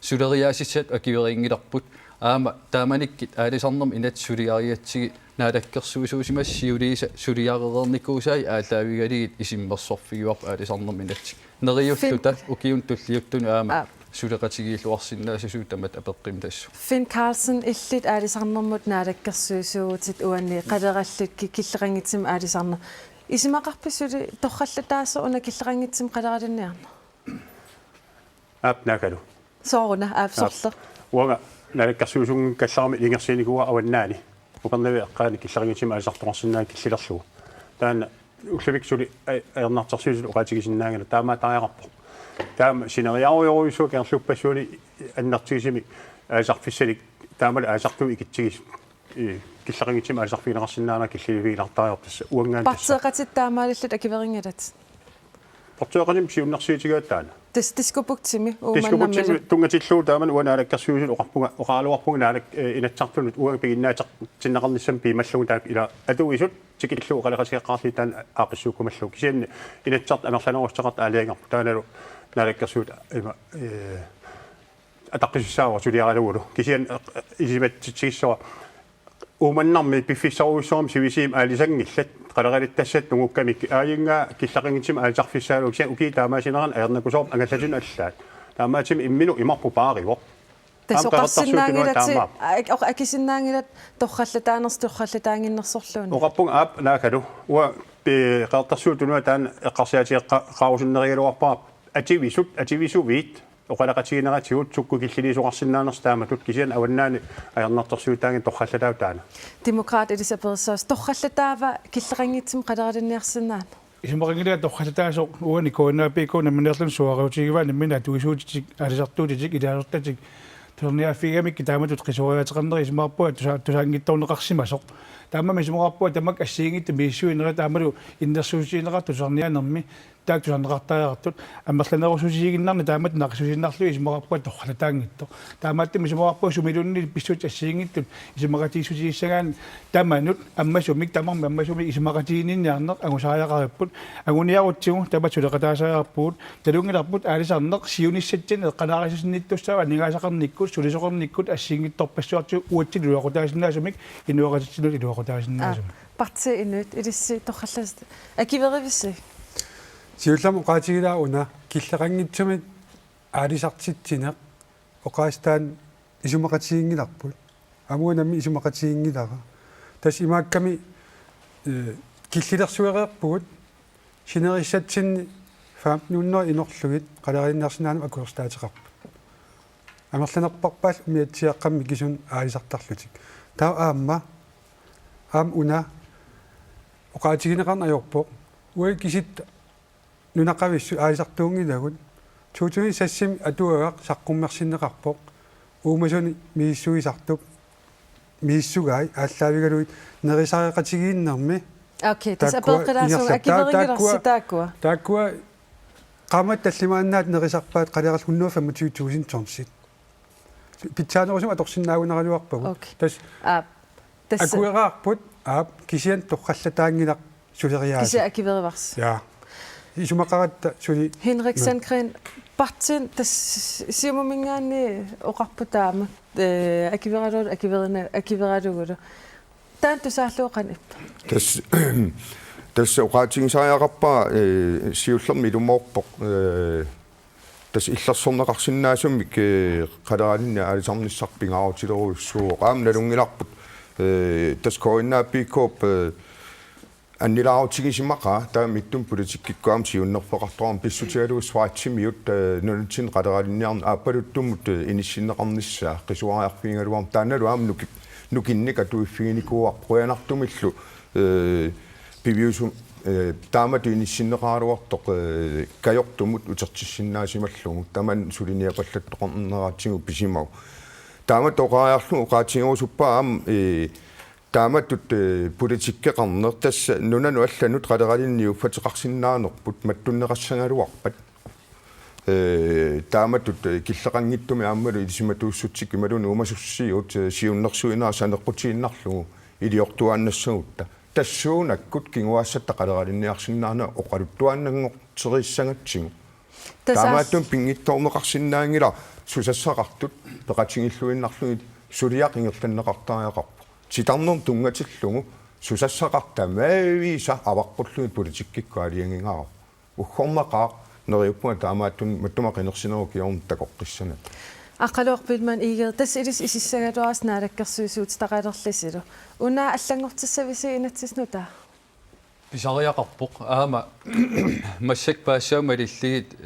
suleriaasissatut akuerinngilarput. Aamma taamanikkut aalisarnermut inatsit suliarigatsigit naalakkersuisuusimasut siuliisa suliarereernikuusai aallaavigalugit isummersorfigivarput aalisarnermut inatsit. Neriulluta Fin- ukiunut tulliuttunut aamma Aap. suleqatigiilluarsinnaassusiuk tamatta apeqqimitassooq. Finn Karlsen, illit aalisarnermut naalakkersuisuuvutit uani qalerallit ki-, killeqanngitsumik aalisarneq. Isumaqarpisi suli torrallataasoq una killeqanngitsumik qaleralinniarneq? Aap, naakalu. Sooruna, aap, Aap. Sorleq. Uanga naalakkersuisunngikkallarama ilungersunikuuara Avannaani. Upernavik eqqaani killeqanngitsumik aalisartoqarsinnaanera killilerlugu. Taanna ullumikkut suli aj-, ajornartorsiutit oqaatigisinnaanngillat, taamaattariaqarpoq. Taama sineriarujorujussuaq kangerluppassuarni annertuumik aalisarfissanik taamalu aalisartuut ikitsigisut. Ii, killeqanngitsumik aalisarfigineqarsinnaanera killiliivigilaartariaqarpoq tassa uanngaanniit tassa. Partiiqatitta taamaalillutit akuerinngilatit? Partiiqatitta siunnersuutigaat taanna. Tis-, Diskobugtimi Uummannamilu. Diskobugtimi tunngatillugu taamani uanga naalakkersuisuni oqarpunga, oqaraluarpunga naalak-, eh, Inatsisartunut uanga piginnaatinneqarnissamut piumallugu taakku ilaa atuisut tikillugu oqaloqatigeqqaarlugit taanna aaqqissuukkumallugu. Kisianni Inatsisartut amerlanerussuteqartut aalajangerput. Taannalu naalakkersuisut ima, eh, ataqqisussaavara suliaralugulu. Kisianni, eh, ilisimatitsigissavara Uummannarmi piffissarujussuarmi sivisivimmi aalisanngillat, qaleralittassat nungukkamik, aajungaa killeqanngitsumik aalisarfissaalugu, kisianni ukiut taamaasinerani ajornakusoorput angallatinut allaat. Taamaattumik imminut imarput paarivoq. Tassa aamma oqarsinnaanngilatit, qeqertarsuutunut taamaappoq. Ak-, oq-, akusinnaanngilatit torrallataanersoq torrallataannginnersorluunniit. Oqarpunga aap naakalu. Uanga pi-, qeqertarsuutunut taanna eqqarsaatigeqqa-, qaarusunnerigaluarpara atuisut, atuisuviit oqaloqatigineratigut sukkut killiliisoqarsinnaanersoq taamatut, kisianni Avannaani ajornartorsiutaanngilaq torrallataavoq taanna. Demokraatit ilissi aperissavat, torrallataava killeqanngitsumik qaleralinniarsinnaaneq? Isumaqanngilanga torrallataasoq uani K N A P K namminiilimmik suaarutigivaat namminneq atuisuutitik, aalisartuutitik, ilaasortatik tusarniaaffigigamikkit taamatut qisuariaateqarnerit isumaqarpunga tusa-, tusaanngitsoorneqarsimasoq. Taamaammat isumaqarpunga tamakku assigiinngitsut misissuinerat aammalu innersuussutigineqartut tusarniaanermi taakku tusarneqartariaqartut, amerlanerussusiiginnarneq taamatut naqissusiinnarlugu isumaqarpunga torrallataanngitsoq. Taamaattumik isumaqarpunga sumiluunniit pissutsit assigiinngitsut isumaqatigiissutigissagaanni tamanut ammasumik, tamarmik ammasumik isumaqatiginninniarneq angusariaqaripput. Anguniarutsigu tamatta suleqataasariaqarpugut. Nalunngilarput aalisarneq siunissatsinnik eqqanaarusinnittussaavoq aningaasaqarnikkut, sulisoqarnikkut assigiinngitsorpassuartigut uatsinnut iluaqutaasinnaasumik, inuiaqatitsinnut iluaqutaasinnaasumik. Aap. Partii Inuit ilissi torrallat-, akuerivisi? Siullermik oqaatigilaaruna killeqanngitsumik aalisartitsineq oqaaseq taanna isumaqatiginngilarput. Aamma uanga nammineq isumaqatiginngilara. Tassa imaakkami, eh, killilersuereerpugut Sinerissatsinni femten hundrede inorlugit qaleralinniarsinnaanermut akuersissaateqarput. Amerlanerpaarpaallu umiatsiaaqqamik mikisunik aalisartarlutik. Taava aamma, aamma una oqaatigineqarneq ajorpoq. Uagut kisiisa nunaqavissut aalisartuunngilagut. To tusind seksimi atuagaq saqqummersinneqarpoq. Uumasuni misissuisartup misissugai aallaavigalugit nerisareqatigiinnermi. Okay, tassa taakkua apeqqilaassaagut ingerlap-, taa-, akiverinngilarsi taakkua, taakkua. Taakkua qaammatit tallimaannaat nerisarpaat qaliarallu hundrede femogtyve tusind tonsit. Pitsaanerusumik atorsinnaagunaraluarpagut. Okay. Tassa Aap. Tassa akueraarput, aap, kisianni torrallataanngilaq suleriaaseq. Kisianni akiverivarsi. Ja. Isumaqaratta suli. Henrik Sandgreen, partiini tassa Siumuminngaanniit oqarput taama, eh, akiveralugu, akiverina-, akiveralugulu. Taanna tusaallugu qanoq ippa? Tassa, tassa oqaatigisariaqarpara, eh, siullermik ilumoorpoq, eh, tassa illersorneqarsinnaasumik, eh, qaleralinnik aalisarnissaq pingaarutilerujussuuvoq. Aamma nalunngilarput, eh, tassa K N A P K-p, eh, annilaarutigisimaqaa, taava mittum politikkikkut aamma siunnerfeqartoqarmat pissutigalugu Schweizimiut, eh, nunatsinni qaleralinniarneq aappaluttumut, eh, inissinneqarnissaa qisuariarfigigaluarmat taannalu aamma nuki-, nukinnik atuiffiginikuuarput qujanartumillu, eh, piviusum-, eh, taamatut inissinneqaraluartoq, eh, kajortumut utertissinnaasimallugu tamanna suliniapallattoqarneratigut pisimagu. Taamatut oqariarlugu oqaatigerusuppara aamma, eh, taamatut, eh, politikkeqarneq tassa nunanut allanut qaleralinnik uffateqarsinnaanerput mattunneqassagaluarpat. Eh, taamatut, eh, killeqanngitsumik aammalu ilisimatuussutsikkut imaluunniit uumasussiuut, eh, siunnersuinerat saneqqutiinnarlugu iliortuaannassagutta. Tassuunakkut kinguaassatta qaleralinniarsinnaaneq oqaluttuaannanngorterissagatsigu. Tassa Taamaattumik pinngitsoorneqarsinnaanngilaq susassaqartut peqatigilluinnarlugit suliaq ingerlanneqartariaqarpoq. Titarneq tunngatillugu susassaqartut tamaaviisa avaqqullugit politikkikkut aalajangigaarput. Uggornaqaaq neriuppunga taamaattunik matuma qinersinerup kingorna takoqqissanata. Aqqaluaq Biilmann Egede, tassa ilissi isissagaluarisi naalakkersuisuutitaqalerlisilu. Una allanngortissavisi inatsisit nutaat? Pisariaqarpoq aamma massakkut paasisavut malillugit, eh,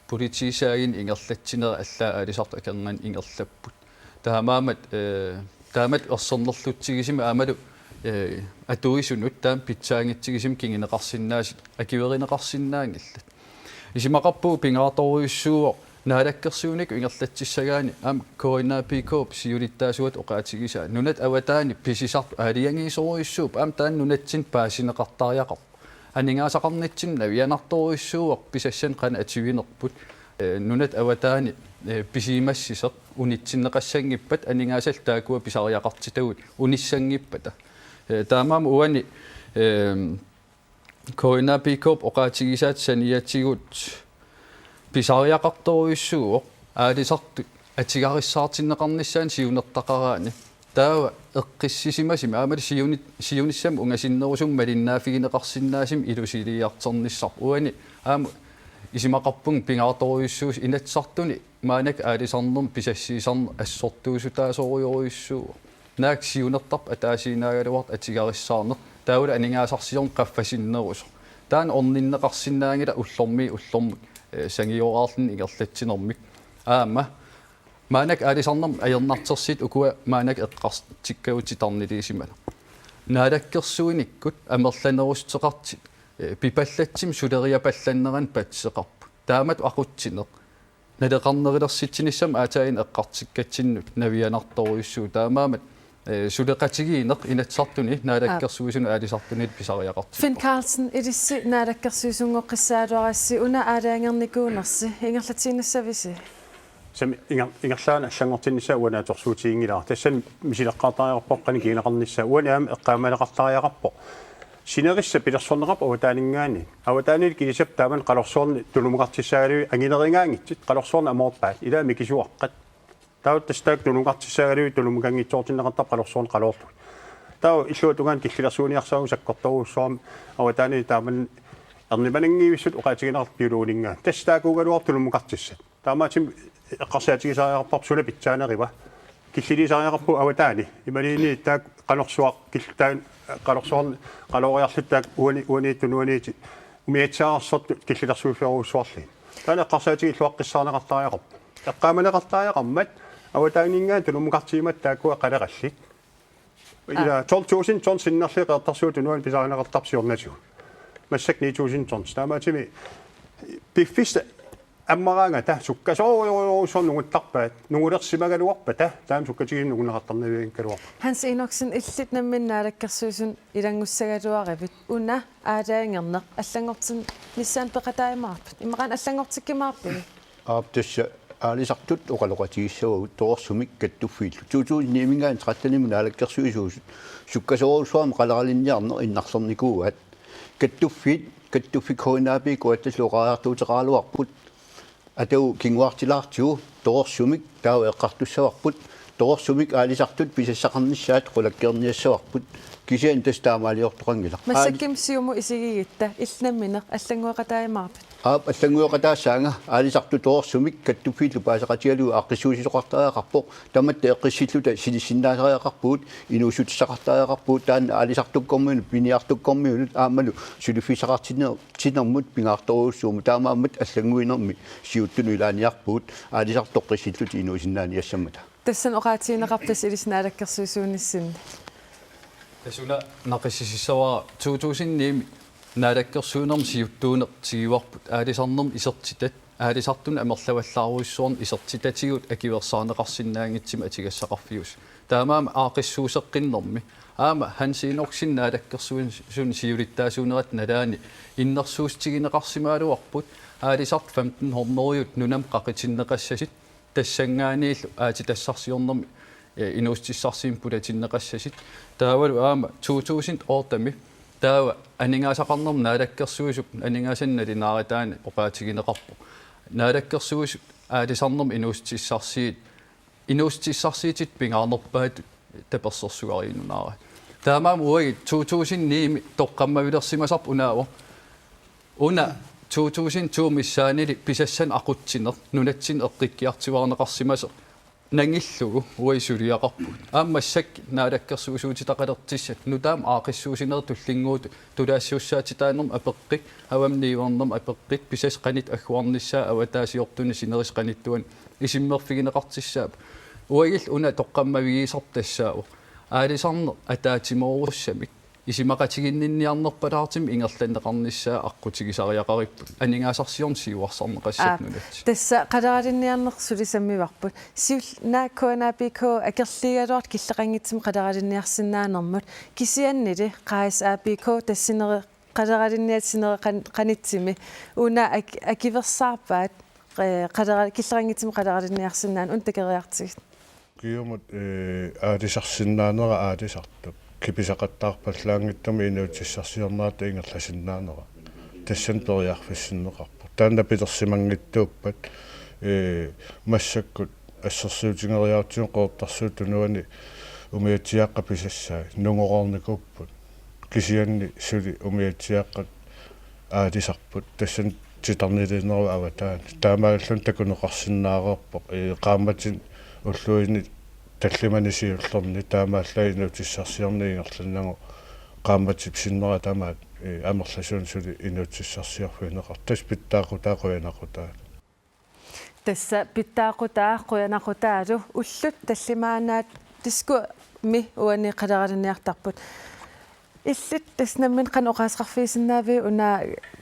politiisaaginnut ingerlatsinerit allaat aalisartut akornanni ingerlapput. Taamaammat, eh, taamatut ersernerlutsigisumik aammalu, eh, atuisunut taama pitsaanngitsigisumik kinguneqarsinnaasut akuerineqarsinnaanngillat. Isumaqarpunga pingaartorujussuuvoq naalakkersuinikkut ingerlatsissagaanni aamma K N A P K-p siulittaasuata oqaatigisaa. Nunat avataani pisisartut aalajangiisorujussuupput aamma taanna nunatsinni paasineqartariaqarpoq. Aningaasaqarnitsinni navianartorujussuuvoq pisassanik qanoq atuinerput. Eh, nunat avataani, eh, pisimassisoq unitsinneqassanngippat aningaasallu taakkua pisariaqartitagut unissanngippata. Eh, taamaammat uani, eh, K N A P K-p oqaatigisaata saniatigut pisariaqartorujussuuvoq aalisartut atugarissaartinneqarnissaannut siunertaqaraanni. Taava eqqissisimasumik aammalu siuni-, siunissamut ungasinnerusumik malinnaaffigineqarsinnaasumik ilusiliartornissarput. Uani aamma isumaqarpunga pingaartorujussuusoq Inatsisartuni maannakkut aalisarnermut pisassiisarneq assortuussutaasorujorujussuuvoq. Naak siunertarput ataasiinnaagaluartoq atugarissaarneq taavalu aningaasarsiorneq qaffasinnerusoq. Taanna orninneqarsinnaanngilaq ullormiit ullormut, eh, sangioraarluni ingerlatsinermik. Aamma maannakkut aalisarnermut ajornartorsiutit ukua maannakkut eqqartukkagut titarniliisimaneq. Naalakkersuinikkut amerlanerussuteqartut, eh, pipallatsumik suleriapallannerannik patsiseqarput. Taamatut aqutsineq naleqarnerulersitsinissamut aatsaat eqqartukkatsinnut navianartorujussuuvoq, taamaammat, eh, suleqatigiinneq Inatsisartuni naalakkersuisunut aalisartunit pisariaqartippoq. Finn Karlsen, ilissi naalakkersuisunngoqqissagaluarassi, una aalajangernikuunersi, ingerlatiinnissavisi? Tassami inger-, ingerlaannaq allanngortinnissaa uani atorsuutiginngilara. Tassani misileqqaartariaqarpoq qanoq kinguneqarnissaa. Uani aamma eqqaamaneqartariaqarpoq. Sinerissap pilersorneqarpoq avataaninngaanniit. Avataanilu kilisap taamani qalorsuarni tunumukartissaagalugit anginerugaanngitsut, qalorsuarni amoorpaat, ilaa mikisuaqqat. Taava tassa taakku tunumukartissaagalugit tunumukanngitsoortinneqartarput qalorsuarni qaloorlugit. Taava illuatungaani killilersuiniarsaraanni sakkortoorujussuarmik avataanilu taamani ernumananngivissut oqaatigineqartarput biologininngaanniit. Tassa taakkuugaluarput tunumukartissat. Taamaattumik eqqarsaatigisariaqarparput suna pitsaanerua. Killiliisariaqarpugut avataani. Imaluunniit taakku qanorsuaq kil-, taanna qanorsuarni qalooriarluta taakku uani, uaniittut nuaniittut Umiatsiaararsortut killilersuiffeerujussuarlugit. Taanna eqqarsaatigilluaqqissaarneqartariaqarpoq. Eqqaamaneqartariaqarmat avataaninngaanniit tunummukatsigimmat taakkua qaleqallit. Ila tolv tusind tons sinnerlugit Qeqertarsuup Tunuani pisarineqartarpoq siornatigut. Massakkut ni tusind tons. Taamaattumik piffissaq ammaraangata sukkasoorujussuarmik nunguttarpaat, nungulersimagaluarpata taama sukkatigisumik nungunneqartarnavianngikkaluarpoq. Hans Enoksen, illit nammineq naalakkersuisuni ilanngussagaluaravit, una aalajangerneq allanngortinnissaanut peqataajumaarpit? Immaqa allanngortikkumaarpiuk? Aap, tassa aalisartut oqaloqatigissavagut torersumik kattuffiillu. To tusind ni-minngaanniit tretten-imi naalakkersuisuusut sukkasoorujussuarmik qaleralinniarneq innarlernikuuaat. Kattuffiit, kattuffiit K N A P K-ata oqariartuuteqaraluarput. Atagu kinguartilaartigu torersumik taava eqqartussavarput. Torersumik aalisartut pisassaqarnissaat qulakkeerniassavarput. Kisianni tassa taamaaliortoqanngilaq. Aali- Massakkut Siumut isigigutta, illit nammineq allanngorneqataajumaarpit? Aap, allanngorneqataassaanga. Aalisartut torersumik kattuffiillu paaseqatigalugit aaqqissuussisoqartariaqarpoq. Tamatta eqqissilluta silissinnaasariaqarpugut, inuussutissaqartariaqarpugut, taanna aalisartukkormiunut, piniartukkormiunut aammalu suliffissaqartiner-, tinermut pingaartorujussuuvoq. Taamaammat allannguinermi siuttunut ilaaniarpugut, aalisartut toqqissillutik inuusinnaaniassammata. Tassani oqaatigineqarpat ilissi naalakkersuisuunissinni? Tassa una naqissisissavara to tusind ni-mi naalakkersuinermi siuttuuneq tiguarput aalisarnermi isertitat, aalisartunut amerlavallaarujussuarnik isertitatigut akuersaarneqarsinnaanngitsumik atugassaqarfiusut. Taamaammat aaqqissuusseqqinnermi aamma Hans Enoksen naalakkersuisuni siulittaasuunerata nalaani innersuussutigineqarsimagaluarput, aalisartut femten hundrede nunami qaqitinneqassasut, tassanngaanniillu aatsitassarsiornermi, eh, inuussutissarsiummik pulatinneqassasut. Taavalu aamma to tusind otte-mi taava aningaasaqarnermut naalakkersuisup aningaasanik nalunaarutaanut oqaatigineqarpoq. Naalakkersuisut aalisarnermut inuussutissarsiutit, inuussutissarsiutit pingaarnerpaatut tapersersorsuugaluarput. Taamaammat uagut to tusind ni-mi toqqammavilersimasarput unaavoq. Una to tusind to missaanili pisassanik aqutsineq nunatsinni eqqukkiartuaarneqarsimasoq nangillugu uagut suliaqarpugut. Aamma massakkut naalakkersuisuutitaqalertussat nutaamik aaqqissuussinerit tullinnguutut tulaassussaatitaanermut apeqqut, avammut niuernermut apeqqut, pisassat qanoq agguarnissaat avataasiortunik sinerissap qanittuani isummerfigineqartussaapput. Uagullu una toqqammavigisarput tassaavoq aalisarneq ataatsimoorussamik isumaqatiginninniarnerpalaartumik ingerlanneqarnissaa aqqutigisariaqaripput aningaasarsiorneq siuarsarneqassasoq. Aap, nunatsinni. Tassa qaleralinniarneq suli sammivarput. Siulleq naak K N A P K akerliugaluartut killeqanngitsumik qaleralinniarsinnaanermut, kisiannili Qajassup A P K tassuneri qaleralinniat sinerit qan-, qanittumi una ak-, akuersaarpaat, eh, qalera-, killeqanngitsumik qaleralinniarsinnaaneq, una takoriartigit. Ukiumut, eh, aalisarsinnaanera aalisartup kipisaqattaarpallaanngitsumik inuussutissarsiornerata ingerlasinnaanera tassani periarfissinneqarpoq. Taanna pilersimanngitsuuppat, eh, massakkut assersuutigeriarutsigu Qeqertarsuup Tunuani umiatsiaaqqat pisassai nungoreernikuupput. Kisianni suli umiatsiaaqqat aalisarput, tassani titarniliineruvoq avataani. Taamaalilluni takuneqarsinnaareerpoq, ee, qaammatini ulluini tallimani siullerni taamaallaat inuussutissarsiorneq ingerlannagu qaammatip sinnera tamaat, ee, amerlasuunik suli inuussutissarsiorfigineqartoq. Tassa pitsaaqutaa qujanaqutaalu. Tassa pitsaaqutaa qujanaqutaalu. Ullut tallimaannaatigut uani qaleralinniartarput. Illit tassa nammineq qanoq oqaaseqarfigisinnaaviuk una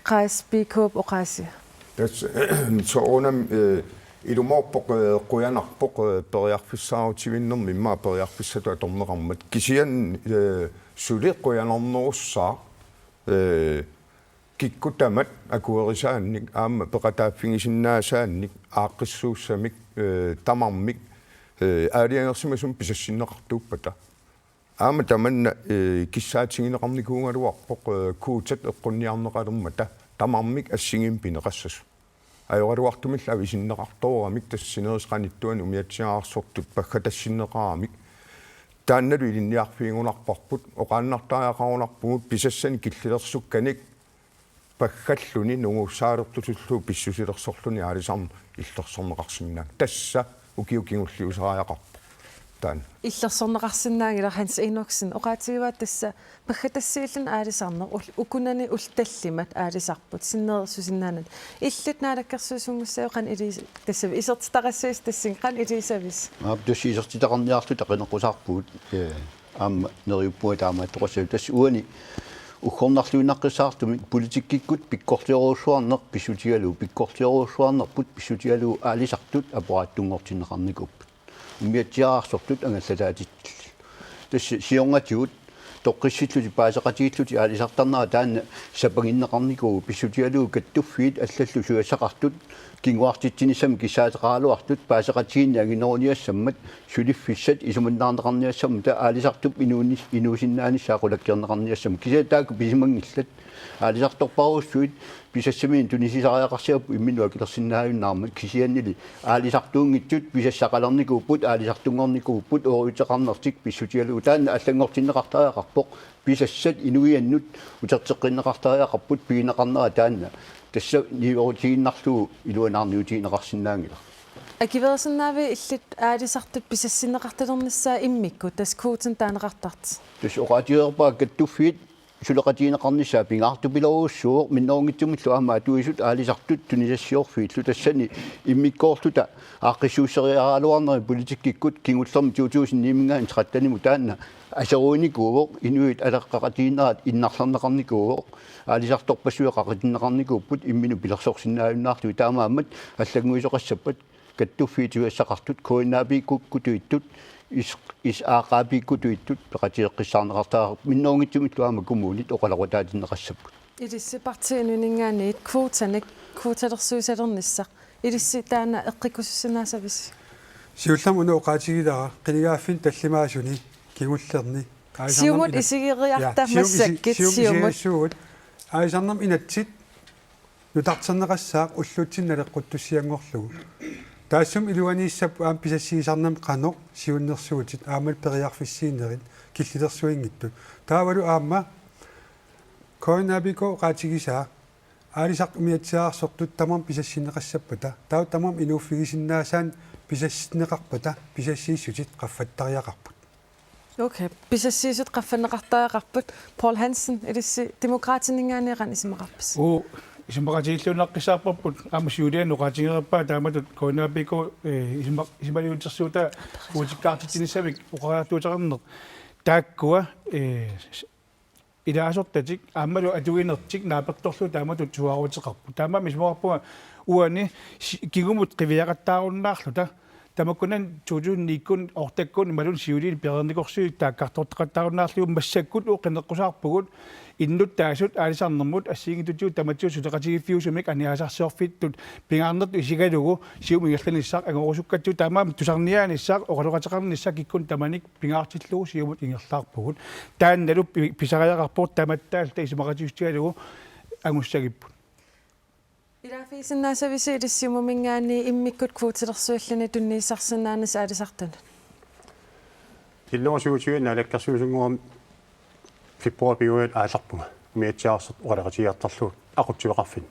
Qajassup A P K-p oqaasia? Tassa soorunami, eh, ilumoorpoq, eh, qujanarpoq, eh, periarfissaarutivinnermi immaqa periarfissatut atorneqarmat. Kisianni, eh, suli qujanarnerussaaq, eh, kikkut tamat akuerisaannik aamma peqataaffigisinnaasaannik aaqqissuussamik, eh, tamarmik, eh, aalajangersimasumik pisassinneqartuuppata. Aamma tamanna, eh, kissaatigineqarnikuugaluarpoq, eh, kuutat eqqunniarneqalermata tamarmik assigiimmik pineqassasut. Ajoraluartumillu avisinneqartooramik tassa sinerissap qanittuani umiatsiaararsortut paggatassinneqaramik. Taannalu ilinniarfigigunarparput, oqaannartariaqarunarpugut pisassanik killilersukkanik paggalluni nungussaalertusullugu pissusilersorluni aalisarneq illersorneqarsinnaanera. Tassa ukiut kingulliusariaqarpoq. Taanna. Illersorneqarsinnaanngilaq. Hans Enoksen, oqaatigivaat tassa paggatassiilluni aalisarneq ul-, ukunani ullut tallimat aalisarput sinnereersusinnaanani. Illit naalakkersuisunngussaviit qanoq ilis-, tassa isertitaqassagissi tassunga qanoq ilisavisi? Aap, tassa isertitaqarniarluta qineqqusaarpugut, ee, aamma neriuppunga taamaattoqassasoq. Tassa uani uggornarluinnaqqissaartumik politikkikkut pikkorliorujussuarneq pissutigalugu, pikkorliorujussuarnerput pissutigalugu aalisartut apparaattunngortinneqarnikuupput. Umiatsiaararsortut angallataatitsillutik. Tassa siornatigut toqqissillutik paaseqatigiillutik aalisartarnerat taanna sapanginneqarnikuuvoq, pissutigalugu kattuffiit allallu susassaqartut kinguartitsinissamik kissaateqaraluartut paaseqatigiinneq angineruniassammat suliffissat isumannaarneqarniassammata aalisartup inuunis-, inuusinnaanissaa qulakkeerneqarniassammat. Kisianni taakku pisimanngillat. Aalisartorpassuit pisassaminik tunisisariaqarsimapput imminut akilersinnaajunnaarmat, kisiannili aalisartuunngitsut pisassaqalernikuupput, aalisartunngornikuupput, ooriuteqarnertik pissutigalugu. Taanna allanngortinneqartariaqarpoq, pisassat inuiannut uterteqqinneqartariaqarput pigineqarnera taanna. Tassa niuerutigiinnarlugu iluanaarniutigineqarsinnaanngilaq. Akuerisinnaavit illit aalisartut pisassinneqartalernissaat immikkut, tassa kvotit taaneqartartut? Tassa oqaatigereerpara kattuffiit suleqatigineqarnissaat pingaartupilorujussuuvoq, minnerunngitsumillu aamma atuisut aalisartut tunisassiorfiillu. Tassani immikkoorluta aaqqissuusseriaraluarneri politikkikkut kingullermi to tusind ni-minngaanniit tretten-imut taanna aseruinikuuvoq, inuit aleqqaqatigiinnerat innarlerneqarnikuuvoq, aalisartorpassuit qaqinneqarnikuupput imminut pilersorsinnaajunnaarlugit, taamaammat allannguisoqassappat kattuffiit susassaqartut, K N A P-kkutuittut, is-, S A K P-kkutuittut peqatigeqqissaarneqartariaqarput, minnerunngitsumillu aamma kommunit oqaloqataatinneqassapput. Ilissi Partii Inuuninngaanniit kvotanik, kvotalersuisalernissaq, ilissi taanna eqqukkusussinaasavisi? Siullermik una oqaatigilara qinigaaffinni tallimaasuni kingullerni. Siumut isigeriarta. Ja, Sium isi-, massakkut Sium Siumut. Isigissuugut. Aalisarnermut inatsit nutarterneqassaaq ullutsinni naleqquttussianngorlugu. Taassuma iluaniissapput aamma pisassiisarnermi qanoq siunnersuutit aammalu periarfissiinerit killilersuinngitsut. Taavalu aamma K N A P-kkut oqaatigisaa aalisartut umiatsiaararsortut tamarmik pisassinneqassappata, taava tamarmik inuuffigisinnaasaannik pisassinneqarpata, pisassiissutit qaffattariaqarput. Okay, pisassiissutit qaffanneqartariaqarput. Poul Hansen, ilissi Demokraatininngaanniit qanoq isumaqarpisi? Uu, isumaqatigiilluinnaqqissaarparput aamma siuliani oqaatigereerpaa taamatut K N A P-kkut, eh, isuma-, isumaliuutersuutaa uatikkaartitsinissamik oqariartuuteqarneq. Taakkua, eh, s-, ilaasortatik aammalu atuinertik naapertorlugu taamatut suaaruteqarput. Taamaammat isumaqarpunga uani si-, kingumut qiviaqattaarunnaarluta. Tamakkunani to tusind ni-kkut otte-kkut imaluunniit siuliini pereernikorsui taakkartortaqattaarunnaarlugu massakkut uagut qineqqusaarpugut innuttaasut aalisarnermut assigiinngitsutigut tamatigut suleqatigiiffiusumik aningaasarsiorfittut pingaarnertut isigalugu Siumut ingerlanissaq angorusukkatsigu taamaammat tusarniaanissaq oqaloqateqarnissaq kikkunnit tamanit pingaartillugu Siumut ingerlaarpugut. Taannalu pi-, pisariaqarpoq tamatta alta isumaqatigiissutigalugu angussagipput. Ilaaffigisinnaasavisi ilissi Siumuminngaanniit immikkut kvotilersuilluni tunniussarsinnaanissaq aalisartunut? Tillugu syvogtyve naalakkersuisunnguamik februarip pingajuat aallarpunga umiatsiaararsortut oqaloqatigiartorlugu aqutsisoqarfinni.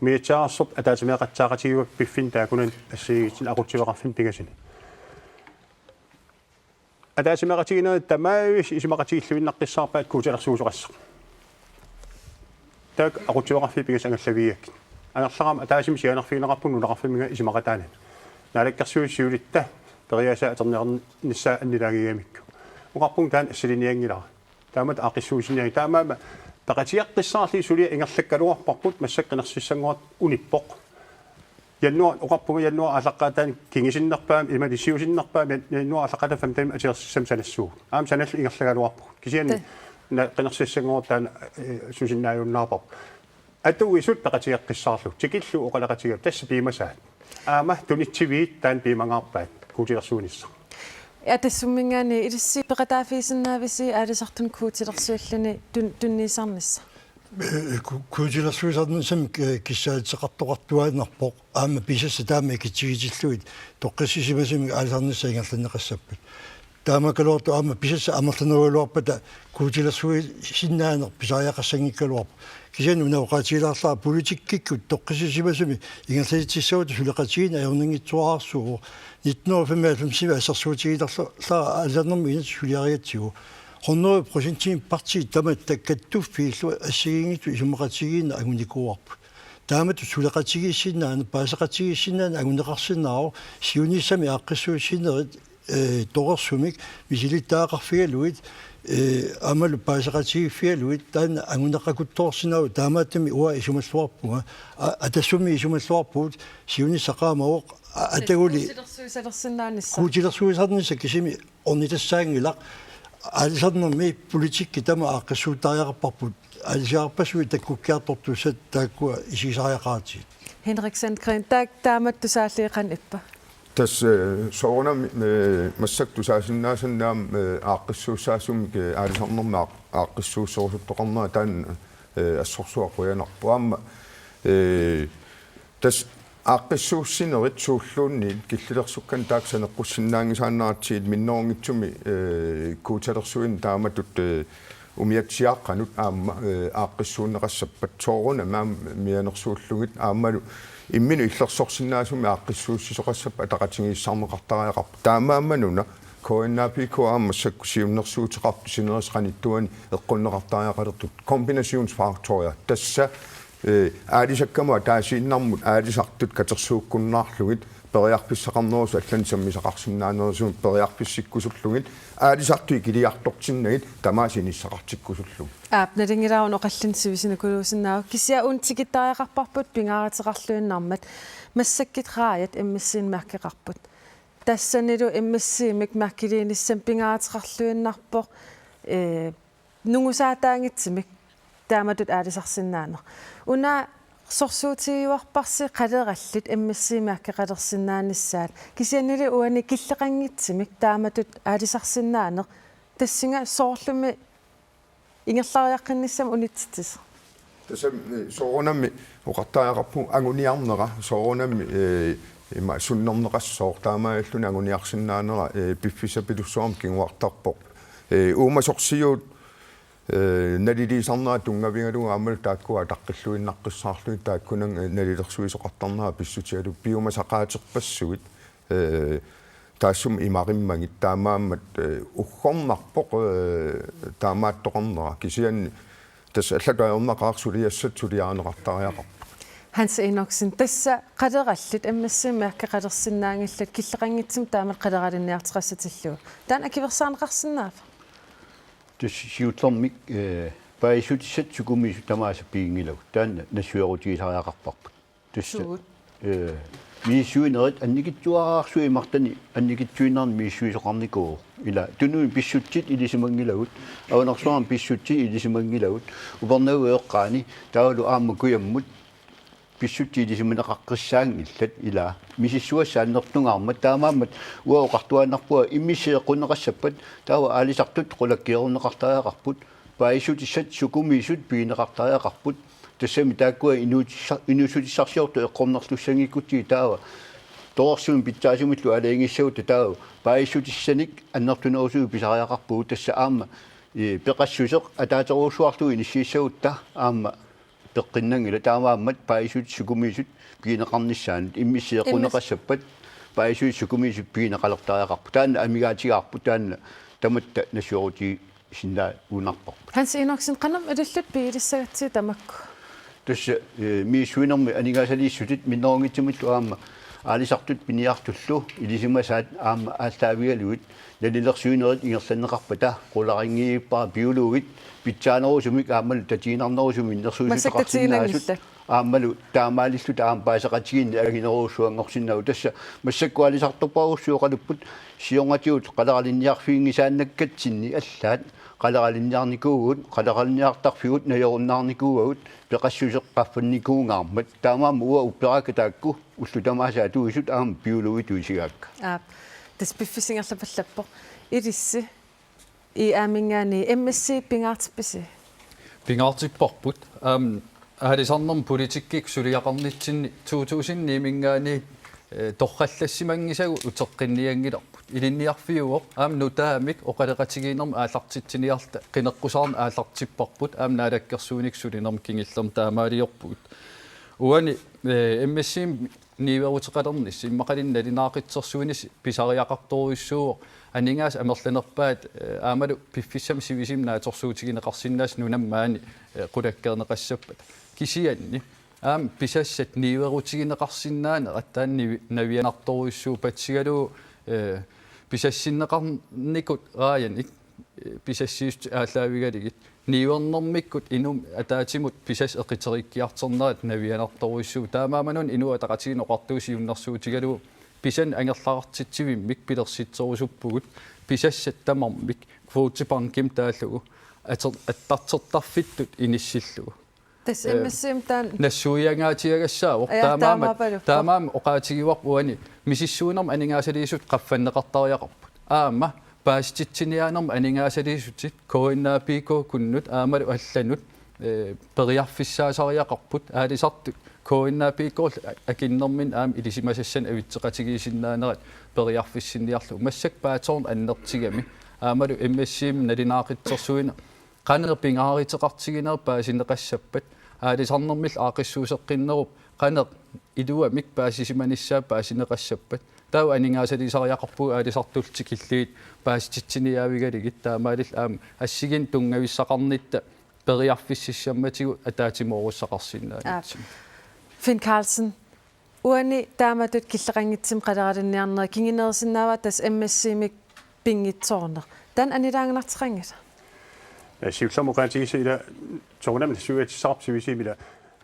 Umiatsiaararsortut ataatsimeeqattaaqatigiipput piffinni taakkunani assigiinngitsunik aqutsisoqarfinni pingasuni. Ataatsimeeqatigiinnerit tamaasa isumaqatigiilluinnaqqissaarpaat kvotilersuisoqassaaq. Taakku aqutsisoqarfiit pingasut angallavigigakkit. Angerlarama ataatsimi sianerfigineqarpugut nunaqarfimminnga isumaqataanani. Naalakkersuisut siulitta periaasaat atorniarnissaat annilaagigamikku. Oqarpunga taanna assilinianngilara. Taamatut aaqqissuussiniarlugu. Taamaammat peqatigeqqissaarlugit suliaq ingerlakkaluarparput, massakkut qinersissanngoratta unippoq. Januar, oqarpunga januar aallaqqaataani kingusinnerpaamik, imaluunniit siusinnerpaamik, jan-, januar aallaqqaataani femten atilersissamik sanassuugut. Aamma sanallugu ingerlagaluarpugut. Kisianni Te- na-, qinersissinngoratta taanna, eh, susinnaajunnaarparput. Atuisut peqatigeqqissaarlugit. Tikillugu oqaloqatigalugu tassa piumasaat. Aamma tunitsiviit taanna piumangaarpaat kvotilersuinissaq. Ja, tassuminngaanniit ilissi peqataaffigisinnaavisi aalisartunut kvotilersuilluni tun-, tunniussarnissaq? Eh, ku-, kvotilersuisarnissamik, eh, kissaateqartoqartuaannarpoq. Aamma pisassat taama ikitsigitillugit toqqissisimasumik aalisarnissaq ingerlanneqassappat. Taamaakkaluartoq aamma pisassat amerlanerugaluarpata guutilersuisinnaaneq pisariaqassanngikkaluarpoq. Kisianni una oqaatigilaarlara politikkikkut toqqissisimasumi ingerlatitsissagutta suleqatigiinneq ajornanngitsuararsuuvoq. Nitten hundrede og femoghalvfems assersuutigilerlara aalisarnermut inatsit suliarigatsigu. Hundrede procentimik partiit tamatta kattuffiillu assigiinngitsut isumaqatigiinneq angunikuuarput. Taamatut suleqatigiissinnaaneq, paaseqatigiissinnaaneq anguneqarsinnaavoq siunissami aaqqissuussinerit, eh, torersumik misilittagaqarfigalugit, eh, aammalu paaseqatigiiffigalugit taanna anguneqakutsoorsinnaavoq. Taamaattumik uanga isumalluarpunga, a-, Atassummi isumalluarpugut, siunissaq qaamavoq, a-, ataguli Guutilersuisalersinnaanissaa. Guutilersuisarnissaq kisimi ornitassaanngilaq. Aalisarnermi politikki tamaat aaqqissuuttariaqarparput. Aalisiarpassuit takkukkiartortussat taakkua isigisariaqaratsigit. Henrik Sandgreen, taak-, taamatut tusaalliiqan ippa. Tassa, eh, soorunami, eh, massakkut tusaasinnaasanni aamma, eh, aaqqissuussaasumik, eh, aalisarnermi aaq-, aaqqissuusserusuttoqarnera taanna, eh, assorsuaq qujanarpoq. Aamma, eh, tassa aaqqissuussinerit suulluunniit killilersukkanik taakku saneqqussinnaanngisaannaratsigit minnerunngitsumik, eh, guutilersuineq taamatut, eh, umiatsiaaqqanut aamma, eh, aaqqissuunneqassappat soorunami aamma mianersuullugit aammalu imminut illersorsinnaasumik aaqqissuussisoqassappat ataqatigiissaarneqartariaqarpoq. Taamaammat una K N A P K aamma massakkut siunnersuuteqartut sinerissap qanittuani eqqunneqartariaqalertut kombinationsfaktoria. Tassa, eh, aalisakkamut ataasiinnarmut aalisartut katersuukkunnaarlugit periarfissaqarnerusut allanut sammisaqarsinnaanerusumik periarfissikkusullugit aalisartut ikiliartortinnagit tamaasa inissaqartikkusullugit. Aap, nalunngilara una oqallinneq sivisinikuusinnaavoq, kisianni una tikittariaqarparput pingaaruteqarluinnarmat, massakkut raajat M S C-mik mærkeqarput. Tassanilu M S C-mik mærkiliinissamut pingaaruteqarluinnarpoq, eh, nungusaataanngitsumik taamatut aalisarsinnaaneq. Una sorsuutigiuarparsi qalerallit M S C-mik mærkeqalersinnaanissaat. Kisiannili uani killeqanngitsumik taamatut aalisarsinnaaneq. Tassunga soorlumi ingerlariaqqinnissamut unitsitsisoq. Tassa, eh, soorunami oqartariaqarpugut anguniarnera, soorunami, eh, ima sunnerneqassooq taamaalilluni anguniarsinnaanera, eh, piffissapilussuarmik kinguartarpoq. Eh, uumasorsiuut, eh, naliliisarnerat tunngavigalugu aammalu taakkua ataqqilluinnaqqissaarlugit taakkunannga, eh, nalilersuisoqartarnera pissutigalugu piumasaqaaterpassuit, eh, taassuma imarimmagit taamaammat, eh, uggornarpoq, eh, taamaattoqarnera kisianni tassa allatut ajornaqaaq suliassat suliarineqartariaqarput. Hans Enoksen, tassa qalerallit M S C-mik mærkeqalersinnaanngillat killeqanngitsumik taamatut qaleralinniarteqassatillugu. Taanna akuersaarneqarsinnaava? Tassa siullermik, eh, paasissutissat sukumiisut tamaasa piginngilagut. Taanna nassuerutigisariaqarparput. Tassa, suut, eh, misissuinerit annikitsuararsuit imartani annikitsuinnarnik misissuisoqarnikuuvoq. Ila tunummi pissutsit ilisimanngilagut, avanersuarmi pissutsit ilisimanngilagut, Upernavik eqqaani, taavalu aamma kujammut pissutsit ilisimaneqaqqissaanngillat, ila misissugassat annertungaarmat, taamaammat uanga oqartuaannarpunga immissiat eqqunneqassappat, taava aalisartut qulakkeerunneqartariaqarput, paasissutissat sukumiisut pigineqartariaqarput, tassami taakkua inuutissa-, inuussutissarsiortut eqqornerlussanngikkutsigu taava torersumik pitsaasumillu aalajangissagutta taava paasissutissanik annertunerusukkut pisariaqarpugut, tassa aamma, eh, peqassuseq ataaserujussuarlugu inissiissagutta aamma peqqinnanngilaq, taamaammat paasissutissat sukumiisut pigineqarnissaannut immissiat eqqunneqassappat paasissutissat sukumiisut pigineqalertariaqarput. Taanna amigaatigaarput, taanna tamatta nassuerutigisinnaajunnaarparput. Hans Enoksen, qanoq ilillutit pigilissagatsigu tamakku? Tassa, eh, misissuinermi aningaasaliissutit minnerunngitsumillu aamma aalisartut piniartullu ilisimasaat aamma aallaavigalugit nalilersuinerit ingerlanneqarpata qularinngilara, biologit pitsaanerusumik aammalu tatiginarnerusumik innersuussuteqarsinnaasut. Massakkut tatiginanngillat. Aammalu taamaalilluta aamma paaseqatigiinneq anginerujussuanngorsinnaavoq. Tassa massakkut aalisartorpassuit oqalupput siornatigut qaleralinniarfiginngisaannakkatsinni allaat qaleralinniarnikuuvugut, qaleralinniartarfigut najorunnaarnikuuagut, peqassuseq qaffannikuungaarmat. Taamaammat uanga upperakka taakku ullut tamaasa atuisut aamma biologitut isigaakka. Aap, tassa piffissaq ingerlapallappoq. Ilissi, IA-minngaanniit M S C pingaartippisi? Pingaartipparput. Aamma aalisarnermut politikkikkut suliaqarnitsinni to tusind ni-minngaanniit eh, torrallassimanngisagut uteqqinnianngilarput. Ilinniarfiuvoq aamma nutaamik oqaloqatigiinnermut aallartitsiniarluta qineqqusaarneq aallartipparput aamma naalakkersuinik sulinermut kingullermik taamaaliorpugut. Uani, eh, M S C-mi niueruteqalernissi immaqaluunniit nalunaaqutsersuinissi pisariaqartorujussuuvoq aningaasat amerlanerpaat, eh, aammalu piffissami sivisimi naatsorsuutigineqarsinnaasut nunami maani, eh, qulakkeerneqassappata. Kisianni aamma pisassat niuerutigineqarsinnaanerat taanna nivi-, navianartorujussuuvoq patsigalugu, eh, pisassinneqarnikut raajanik, eh, pisassiissut aallaavigalugit. Niuernermikkut inummut ataatsimut pisassat eqiterikkiartornerat navianartorujussuuvoq. Taamaammat una Inuit Ataqatigiinni oqartugut siunnersuutigalugu pisanik angerlartitsivimmik pilersitserusuppugut pisassat tamarmik kvotebankimik taallugu ater-, attartortarfittut inissillugu. Tassa, eh, M S C-mi taanna nassuiaangaatiagassaavoq. Ja, taamaammat, taamaapaluppoq. Taamaammat oqaatigivarput uani misissuinermi aningaasaliissutit qaffanneqartariaqarput. Aamma paasititsiniaanermi aningaasaliissutit K N A P K-kkunnut aammalu allanut, eh, periarfissaasariaqarput. Aalisartut K N A P K-llu akunnerminni aamma ilisimasassanik avitseqatigiissinnaanerat periarfissinniarlugu. Massakkut paatsoorneq annertugami aammalu M S C-mi nalunaaqutsersuineq qanoq pingaaruteqartigineq paasineqassappat, aalisarnermillu aaqqissuusseqqinnerup qanoq iluamik paasisimanissaa paasineqassappat. Taava aningaasaliisariaqarpugut aalisartullu tikillugit paasititsiniaavigalugit, taamaalilluta aamma assigiinneq tunngavissaqarnitta periarfississimammatigut ataatsimoorussaqarsinnaanngitsoq. Aap. Finn Karlsen, uani taamatut killeqanngitsumik qaleralinniarnerit kingunerusinnaavaa tassa M S C-mik pinngitsoorneq. Taanna annilaanganarteqanngilaq? Ja, siullermik oqaatigissavara ila soorunami nassuiaatissaqarpugut sivisuumik ila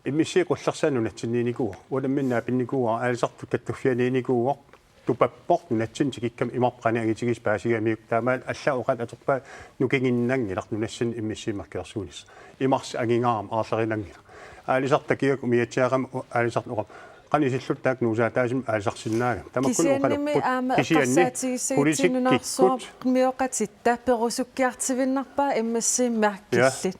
M S C qullersaat nunatsinniinnikuuara, uanga nammineq naapinnikuuara, aalisartut kattuffianiinnikuuara, tupappoq nunatsinni tikikkama imarput qanoq angitigisoq paasigamiuk, taamaammat allaat oqaatsit atorpaat nukinginnanngilaq nunassinni M S C-mik mærkilersuinissaq. Imarsi angingaarami aarlerinanngilaq. Aalisartut takugakkit umiatsiaqama u-, aalisartut oqarput: Qanoq isilluta taakku nuusaataasumik aalisarsinnaagami? Tamakkununnga kisiannimi oqalupput. Aamma kisianni eqqarsaatigissagutsigit politikkikkut nunarsuarmioqatitta perusukkiartuinnarpaa M S C-mik mærkillit. Ja.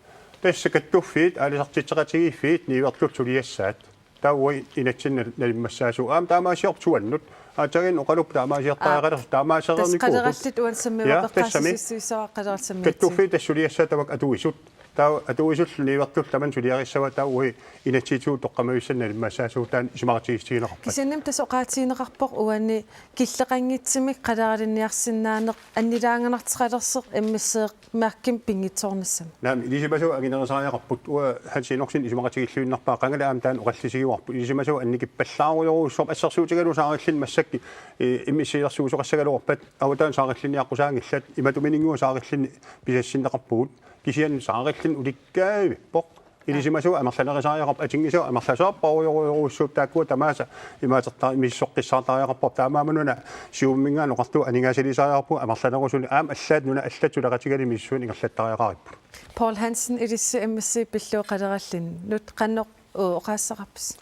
Tassa kattuffiit, aalisartitseqatigiiffiit, niuertullu suliassaat. Taava uagut inatsimmi nal-, nalimmassaassooq. Aamma taamaasiorput suannut. Aatsaannguaq oqalupput taamaasiortariaqalersoq, taamaasereernikuuvugut. Tassa qalerallit uani sammiva. Ja, tassami. Peqqaasissutissavara qalerallit sammiitsi. Kattuffiit tassa suliassaat tamakku atuisut. Taava atuisullu niuertullu tamanna suliarissavaat, taava uagut inatsisitigut toqqammavissannik nalimmassaassooq, taanna isumaqatigiissutigineqarpat. Kisiannimi tassa oqaatigineqarpoq uani killeqanngitsumik qaleralinniarsinnaaneq annilaanganartoqalersoq M S C-mik mærkimik pinngitsoornissamut. Naamik, ilisimasavut anginerisariaqarput, uanga Hans Enoksen isumaqatigilluinnarpara, qangali aamma taanna oqallisigivarput. Ilisimasavut annikippallaarujorujussuarput, assersuutigalugu saarilluni massakkut, eh, M S C-lersuisoqassagaluarpat, avataani saarilluni aqqusaanngillat, imatumininnguaq saarilluni pisassinneqarpugut. Kisianni saarilluni ulikkaavippoq. Ilisimasavut amerlanerisariaqarput, atunngisavut amerlasoorpassuarujorujussuupput, taakkua tamaasa imaatertaa-, misissoqqissaartariaqarput, taamaammat una Siumuminngaanniit oqartugut aningaasaliisariaqarpugut amerlanerusunik, aamma allaat nunat allat suleqatigalugit misissuineq ingerlattariaqaripput. Poul Hansen, ilissi M S C pillugu qalerallinnut qanoq, uu, oqaassaqarpisi?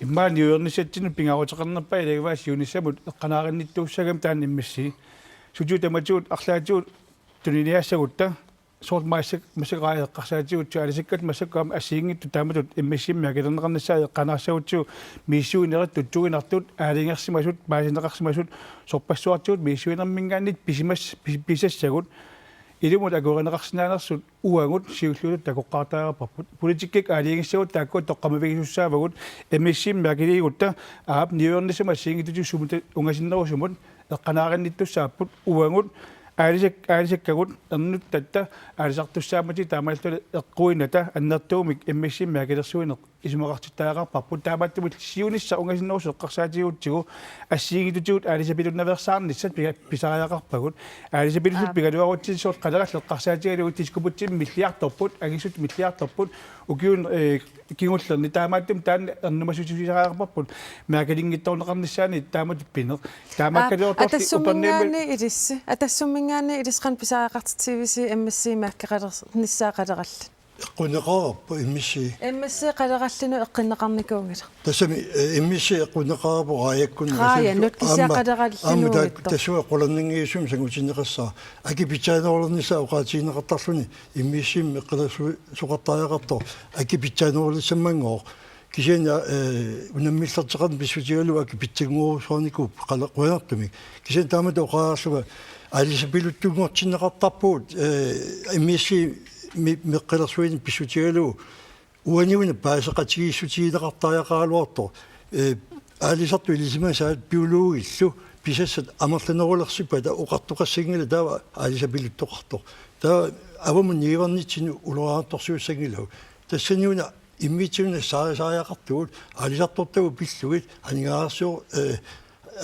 Immaqa niuernissatsinnut pingaaruteqarnerpaat ilagivaat siunissamut eqqanaarinnittuussagami taanna M S C. Sutigut tamatigut arlaatigut tuniniaassagutta, soorlu massak-, massakkut eqqarsaatigalugu aalisakkat massakkut aamma assigiinngitsut taamatut M S C-mik mærkilerneqarnissaat eqqaanarsagutsigu misissuinerit tutsuiginartut aalajangersimasut, paasineqarsimasut, sorpassuartigut misissuinerminngaanniit pisimas-, pis-, pisassagut ilumut akuerineqarsinnaanersut uagut siulliulluta takoqqaartariaqarparput. Politikkikkut aalajangissagut taakkua toqqammavigisussaavagut, M S C-mik mærkiliigutta aap niuernissamut assigiinngitsutigut sumut ungasinnerusumut eqqanaarinnittussaapput, uagut aalisak-, aalisakkagut ernuttatta aalisartussaammatigit taamaalilluni eqquinnata annertuumik M S C-mik mærkilersuineq isumaqartittariaqarparput. Taamaattumik siunissaq ungasinnerusoq eqqarsaatigigutsigu assigiinngitsutigut aalisapilunnaveersaarnissat piga-, pisariaqarpagut. Aalisapilullutik pigaluarutsigu soorlu qalerallit eqqarsaatigalugit diskobugtimi milliartorput, angisuttut milliartorput, ukiuni, eh, kingullerni, taamaattumik taanna ernumassutissariaqarparput mærkilinngitsoorneqarnissaanut taamatut pineq. Taamaakkaluartoq Atassumminngaanniit ilissi, Atassumminngaanniit ilissi qanoq pisariaqartitsivisi M S C-mik mærkeqalernissaa qalerallit? Eqquneqarpoq M S C. M S C qalerallinut eqqunneqarnikuunngilaq. Tassami, eh, M S C eqquneqarpoq raajakkunnut. Raajanut, kisianni aamma, qalerallinut aamma taak-, uunngitsoq. Tassunga qularnanngitsumik sangutinneqassaaq. Akit pitsaanerulernissaa oqaatigineqartarluni M S C-mik eqqilersu-, soqartariaqartoq akit pitsaanerulissammanngooq. Kisianni, eh, unammillerteqarneq pissutigalugu akit pitsanngorusuarnikuupput qala-, qujanartumik. Kisianni taamatut oqarlunga aalisapiluttunngortinneqartarpugut, eh, M S C-mi meqqilersuineq pissutigalugu uaniuna paaseqatigiissutigineqartariaqaraluartoq. Eh, aalisartut ilisimasaat biologillu pisassat amerlanerulersippata oqartoqassanngilaq taava aalisapiluttoqartoq. Taava avammut niuernitsinnut ulorianartorsiussanngilagut. Tassaniuna immitsinnut nassarisariaqartugut, aalisartortagut pillugit, aningaasio-, eh,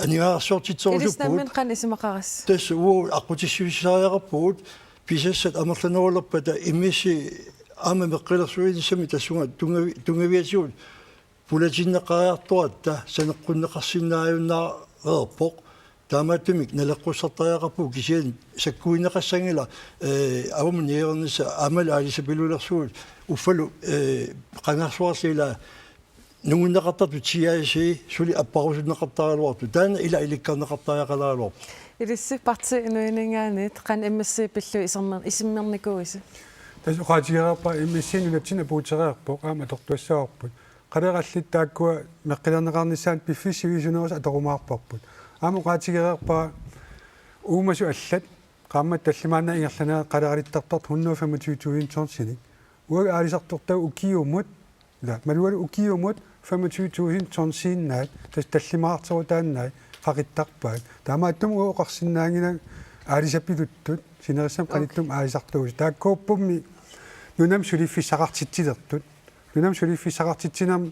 aningaasiortitserusuppugut. Ilissi nammineq qanoq isumaqarassi? Tassa uagut aqqutissiuussisariaqarpugut, pisassat amerlanerulerpata M S C aamma meqqilersuinissami tassunga tunngavi-, tunngaviatigut pulatinneqariartoratta saneqqunneqarsinnaajunnaareerpoq. Taamaattumik naleqqussartariaqarpugut kisianni sakkuinneqassanngilaq, eh, avammut niuernissaq aammalu aalisapilulersugut uffalu, eh, qangarsuarli ila nungunneqartartut T I C suli apparusunneqartaraluartoq. Taanna ila ilikkarneqartariaqaraluarpoq. Ilissi Partii Inuininngaanniit qanoq M S C pillugit isimmer-, isimmernikuuisi? Tassa oqaatigereerpara M S C nunatsinni apuutereerpoq aamma atortuassavarput. Qalerallit taakkua meqqilerneqarnissaannut piffissaq sivisunerusumik atorumaarparput. Aamma oqaatigereerpara uumasut allat qaammatit tallimaannaat ingerlanerat qaleralittartartut hundrede femogtyve tusind tonsinik. Uagut aalisartortagut ukiumut, ila, malugalu ukiumut femogtyve tusind tonsiinnaat, tassa tallimaarterutaannaat qaqittarpaat. Taamaattumik uagut oqarsinnaanngilagut aalisapiluttut sinerissami qanittumi aalisartuusut. Taakkuuppummi nunami suliffissaqartitsilertut. Nunami suliffissaqartitsinermi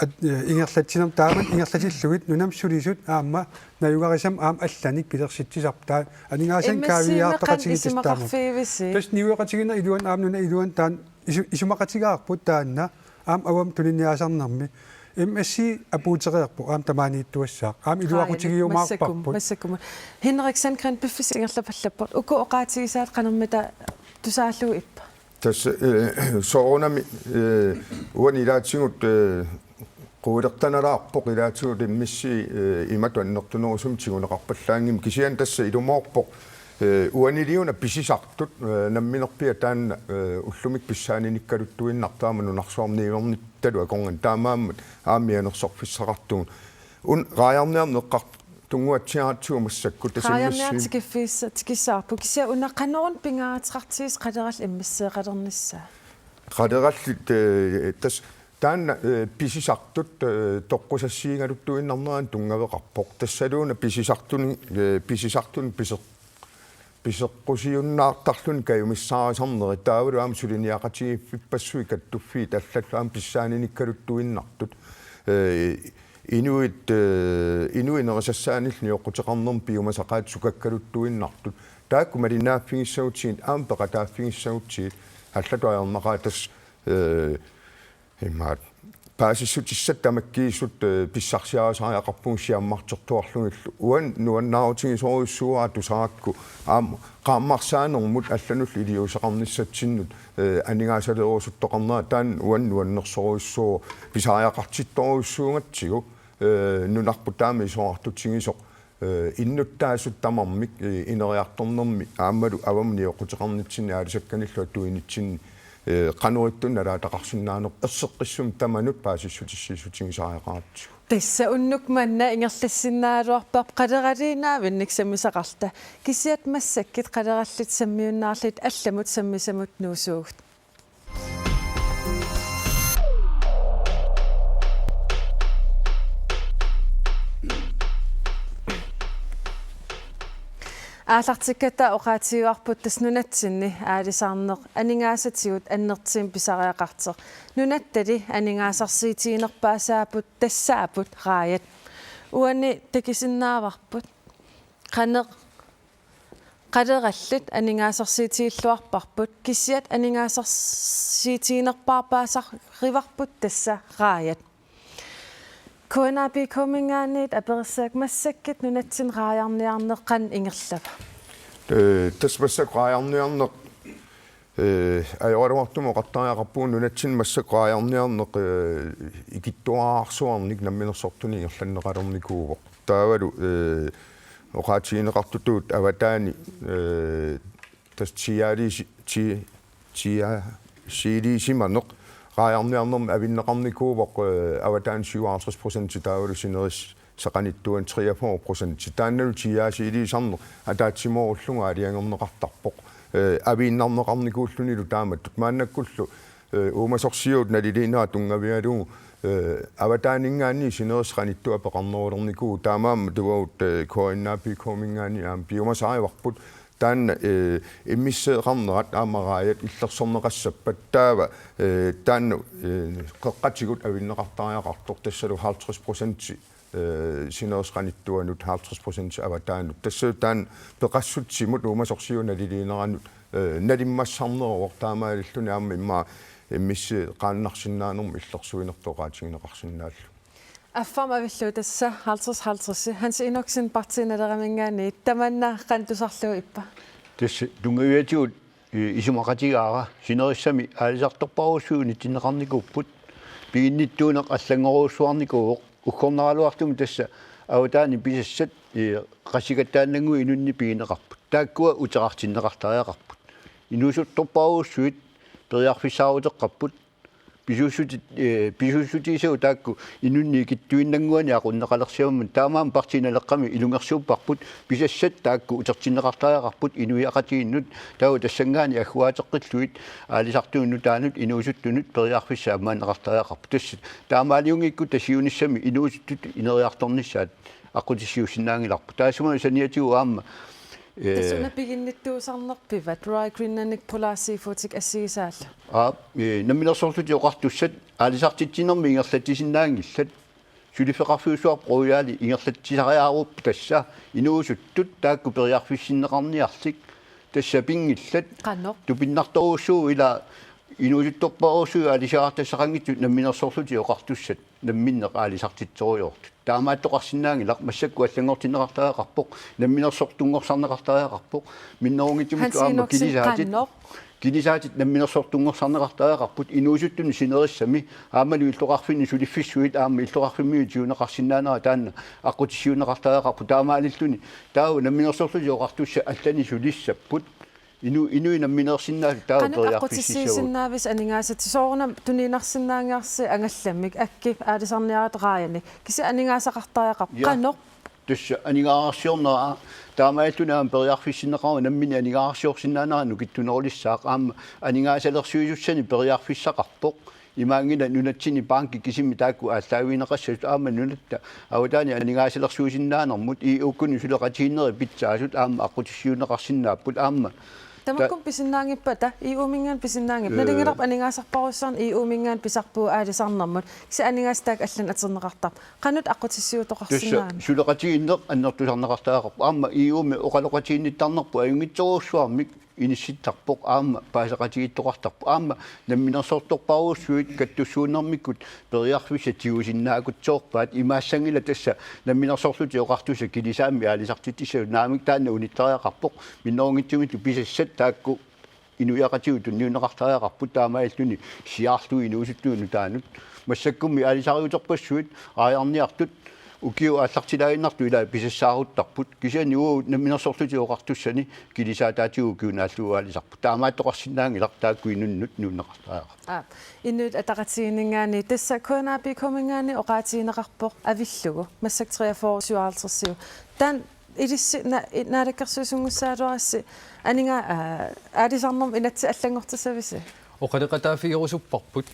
at-, eh, ingerlatsinermi taamani ingerlatillugit nunami sulisut aamma najugarisamik aamma allanik pilersitsisarput. Taava aningaasanik kaaviiaartaqatigiittoq tassa taamaappoq. Tassa niueqatigiinneq iluani aamma nunap iluani taanna isu-, isumaqatigaarput taanna aamma avammut tuniniaasarnermi. M S C apuutereerpoq aamma tamaaniittuassaaq. Aamma iluaqutigiumaarparput. Massakkut, massakkut. Henrik Sandgreen, piffissaq ingerlapallappoq. Uku oqaatigisaat qanormita tusaallugu ippa? Tassa, eh, soorunami, eh, uani ilaatigut, eh, quilertanalaarpoq ilaatigut M S C, eh, imatut annertunerusumik tiguneqarpallaanngimmat kisianni tassa ilumoorpoq, eh, uaniliuna pisisartut, eh, namminerpiaq taanna, eh, ullumikkut pissaaninikkaluttuinnartoq aamma nunarsuarmi niuernittalu akornanni taamaammat aamma mianersorfissaqartugut. Una raajarniarneq eqqar- tunnguatsiaratsigu massakkut tassa M S C. Raajarniarneq tikiffissa-, tikissavarput. Kisianni una qanoruna pingaaruteqartigisoq qalerallit M S C-qalernissaa? Qalerallit, eh, tassa taanna, eh, pisisartut, eh, toqqusassiigaluttuinnarneranut tunngaveqarpoq. Tassaluuna pisisartuni, eh, pisisartuni piseq- piseqqusiunnaartarluni kajumissaarisarnerit taavalu aamma suliniaqatigiiffippassuit kattuffiit allallu aamma pissaaninikkaluttuinnartut. Eh, inuit, eh, inuit nerisassaanillu nioqquteqarnermi piumasaqaatit sukakkaluttuinnartut. Taakku malinnaaffigissagutsigit aamma peqataaffigissagutsigit allatut ajornaqaaq tassa, eh, immaqa paasissutissat tamakkiisut, eh, pissarsiarisariaqarpugut siammartertuarlugillu. Uani nuannaarutigisorujussuuara tusarakku aamma qaammarsaanermut allanullu iliuuseqarnissatsinnut, eh, aningaasaleerusuttoqarnera taanna uani nuannersorujussuuvoq pisariaqartittorujussuugatsigu, eh, nunarput taama isorartutigisoq eh, innuttaasut tamarmik, eh, ineriartornermi aammalu avammut nioqquteqarnitsinni aalisakkanillu atuinitsinni, eh, qanoq ittunik nalaataqarsinnaanerput erseqqissumik tamanut paasissutissiissutigisariaqaratsigu. Tassa unnuk manna ingerlassinnaagaluarparput qaleraliinnavinnik sammisaqarluta. Kisianni massakkut qalerallit sammiunnaarlutik allamut sammisamut nuusuugut. Aallartikkatta oqaatigivarput tassa nunatsinni aalisarneq aningaasatigut annertuumik pisariaqartoq. Nunattali aningaasarsiutiginerpaasaapput tassaapput raajat. Uani takusinnaavarput qanoq qalerallit aningaasarsiutigilluarparput, kisianni aningaasarsiutiginerpaasarivarput tassa raajat. K N A P K-minngaanniit aperissavakka massakkut nunatsinni raajarniarneq qanoq ingerlava? Eh, tassa massakkut raajarniarneq, eh, ajoraluartumik oqartariaqarpugut nunatsinni massakkut raajarniarneq, eh, ikittuararsuarnik namminersortunik ingerlanneqalernikuuvoq. Taavalu, eh, oqaatigineqartutut avataani, eh, tassa tiaaliisi-, ti-, tiaasiilisimaneq Raajarniarnermi avinneqarnikuuvoq, eh, avataani syvoghalvtreds procent taavalu sinerissap qanittuani treogfyrre procent. Taannalu T R C-iliisarneq ataatsimoorullugu aalajangerneqartarpoq. Eh, aviinnarneqarnikuullunilu taamatut. Maannakkullu, eh, uumasorsiuut naliliinerat tunngavigalugu, eh, avataaninngaanniit sinerissap qanittua peqarnerulernikuuvoq, taamaammat uagut, eh, K N A P K-minngaanniit aamma piumasarivarput. Taanna, eh, immisseeqarnerat aamma raajat illersorneqassappat taava, eh, taanna, eh, qeqqatigut avinneqartariaqartoq, tassalu halvtreds procent, eh, sinerissap qanittuanut, halvtreds procent avataanut. Tassa taanna peqassutsimut uumasorsiup naliliineranut, eh, nalimmassarneruvoq, taamaalilluni aamma immaqa immisseeqaannarsinnaanermut illersuinertut oqaatigineqarsinnaallugu. Affarmik avillugu tassa halvtreds halvtreds. Hans Enoksen, Partii Naleraminngaanniit, tamanna qanoq tusarlugu ippa? Tassa tunngaviatigut, eh, isumaqatigaara sinerissami aalisartorpassuit unitsinneqarnikuupput. Piginnittuuneq allanngorujussuarnikuuvoq. Uggornaraluartumik tassa avataani pisassat, eh, qassikkattaannannguit inunnik pigineqarput. Taakkua uterartinneqartariaqarput. Inuusuttorpassuit periarfissaaruteqqaarput. Pisuussutit, eh, pisuussutigisagut taakku inunnik ikittuinnannguanik aqunneqalersimammata, taamaammat Partii Naleqqami ilungersuupparput pisassat taakku utertinneqartariaqarput inuiaqatigiinnut, taava tassanngaanniit agguaateqqillugit aalisartunut nutaanut inuusuttunut periarfissaq ammaanneqartariaqarpoq. Tassa taamaaliunngikkutta siunissami inuusuttut ineriartornissaat aqqutissiuussinnaanngilarput. Taassuma saniatigut aamma, eh, tassa una piginnittuusarnerpivat Royal Greenlandic Polar Seafoodip assigisaallu? Aa, eh, Namminersorlutik Oqartussat aalisartitsinermi ingerlatsisinnaanngillat. Suliffeqarfiusuarput Royali ingerlatsisariaqarpoq, tassa inuusuttut taakku periarfissinneqarniarlik. Tassa pinngillat. Qanoq? Tupinnartorujussuuvoq, ila inuusuttorpassuit aalisariaqartassaqanngitsut Namminersorlutik Oqartussat namminneq aalisartitserujoortut. Taamaattoqarsinnaanngilaq, massakkut allanngortinneqartariaqarpoq, namminersortunngorsarneqartariaqarpoq, minnerunngitsumillu Hans aamma Enoksen, kilisaatit, qanoq? Kilisaatit namminersortunngorsarneqartariaqarput inuusuttunut sinerissami, aammalu illoqarfinni suliffissuit aamma illoqarfimmiut tiguneqarsinnaanera taanna aqqutissiuunneqartariaqarpoq, taamaalilluni taava Namminersorlutik Oqartussat allanik sulissapput. Inu-, inuit nammineersinnaasut taava periarfissiissavagut. Qanoq aqqutissiuusinnaavisi aningaasat, soorunami tunineqarsinnaanngilasi angallammik, akki aalisarniarata raajanik? Kisianni aningaasaqartariaqarpoq. Ja. Qanoq? Tassa aningaasarsiornera, taamaalilluni aamma periarfissinneqarpoq, nammineq aningaasarsiorsinnaanera nukittunerulissaaq, aamma aningaasalersuisussanik periarfissaqarpoq. Imaanngilaq nunatsinni bankit kisimik taakku aallaavigineqassasut, aamma nunatta avataani aningaasalersuisinnaanermut E U-kkunni suleqatigiinnerit pitsaasut aamma aqqutissiuunneqarsinnaapput aamma. Tamakku ta- pisinnaanngippata, E U-minngaanniit pisinnaanngippat? Ee. Nalunngilarput aningaasarparujussuarnik E U-minngaanniit pisarpugut aalisarnermut. Kisianni aningaasat taakku allanik atorneqartarput. Qanoq aqqutissiuutoqarsinnaanngilaq? Tassa suleqatigiinneq annertusarneqartariaqarpoq. Aamma E U-mi oqaloqatiginnittarnerput ajunngitsorujussuarmik inissittarpoq, aamma paaseqatigiittoqartarpoq. Aamma namminersortorpassuit kattussuunnermikkut periarfissat tigusinnaakutsoorpaat, imaassanngilaq tassa Namminersorlutik Oqartussat kilisaammik aalisartitsissasut. Naamik, taanna unittariaqarpoq, minnerunngitsumillu pisassat taakku inuiaqatigiittut tunniunneqartariaqarput, taamaalilluni siaarlugit inuusuttunut nutaanut. Massakkummi aalisariuterpassuit raajarniartut ukiut aallartilaaginnartut ila pisassaaruttarput. Kisianni uagut Namminersorlutik Oqartussani kilisaataatigut ukiunaallu aalisarput. Taamaattoqarsinnaanngilaq taakku inunnut nuunneqartariaqarput. Aa, Inuit Ataqatigiinninngaanniit, tassa K N A P K-minngaanniit oqaatigineqarpoq avillugu, massakkut treogfyrre syvoghalvtreds. Taanna ilissi na-, i-, naalakkersuisunngussaagaluarassi aninga-, aa, aalisarnermut inatsit allanngortissavisi? Oqaloqataaffigerusupparput.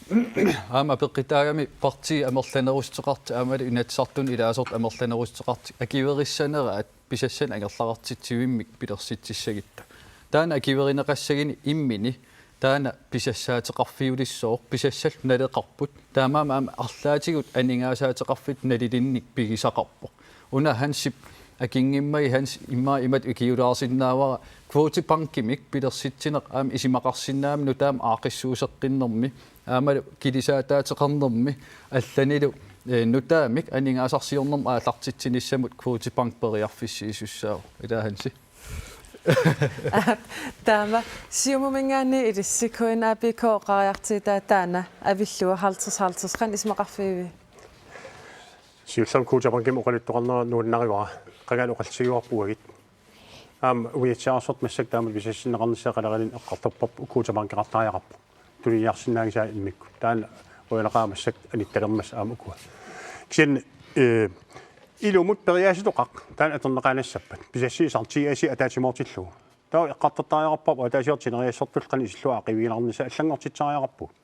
Aamma apeqqutaagami partiit amerlanerussuteqartut aammalu Inatsisartuni ilaasortat amerlanerussuteqartut akuerissaneraat pisassanik angerlaqartitsivimmik pilersitsissagutta. Taanna akuerineqassaguni immini taanna pisassaateqarfiulissooq, pisassallu naleqarput. Taamaammat aamma arlaatigut aningaasaateqarfittut nalilinnik pigisaqarpoq. Una Hansip akinngimmagit, Hans, immaqa imatut ikiulaarsinnaavara, kvotebankimik pilersitsineq aamma isumaqarsinnaammat nutaamik aaqqissuusseqqinnermi, aammalu kilisaataateqarnermi allanilu, eh, nutaamik aningaasarsiornermut aallartitsinissamut kvotebank periarfissiisussaavoq. Ila Hansi. Aap, taama Siumuminngaanniit ilissi K N A P K oqariartuutaa taanna avillugu halvtreds halvtreds, qanoq isumaqarfigiviuk? Siullermik kvotebankimik oqaluttoqarnera nuannarivara, qangali oqallisigivarput uagut. Aamma umiatsiaarsortat massakkut taamatut pisassinneqarnissaat qaleralinnik eqqartorparput kvotebankeqartariaqarpoq. tuniniarsinnaagisaat immikkut. Taanna ujalaqaamassak anittalermas aamma ukua. Kisianni, eh, ilumut periaasitoqaq taanna atorneqaanassappat. Pisassiisar T A C ataatsimoortillugu. Taava eqqartortariaqarparput ataasiartut sineriassortullu qanoq isillugu aaqqiivigineqarnissaa allanngortitseriaqarpugut.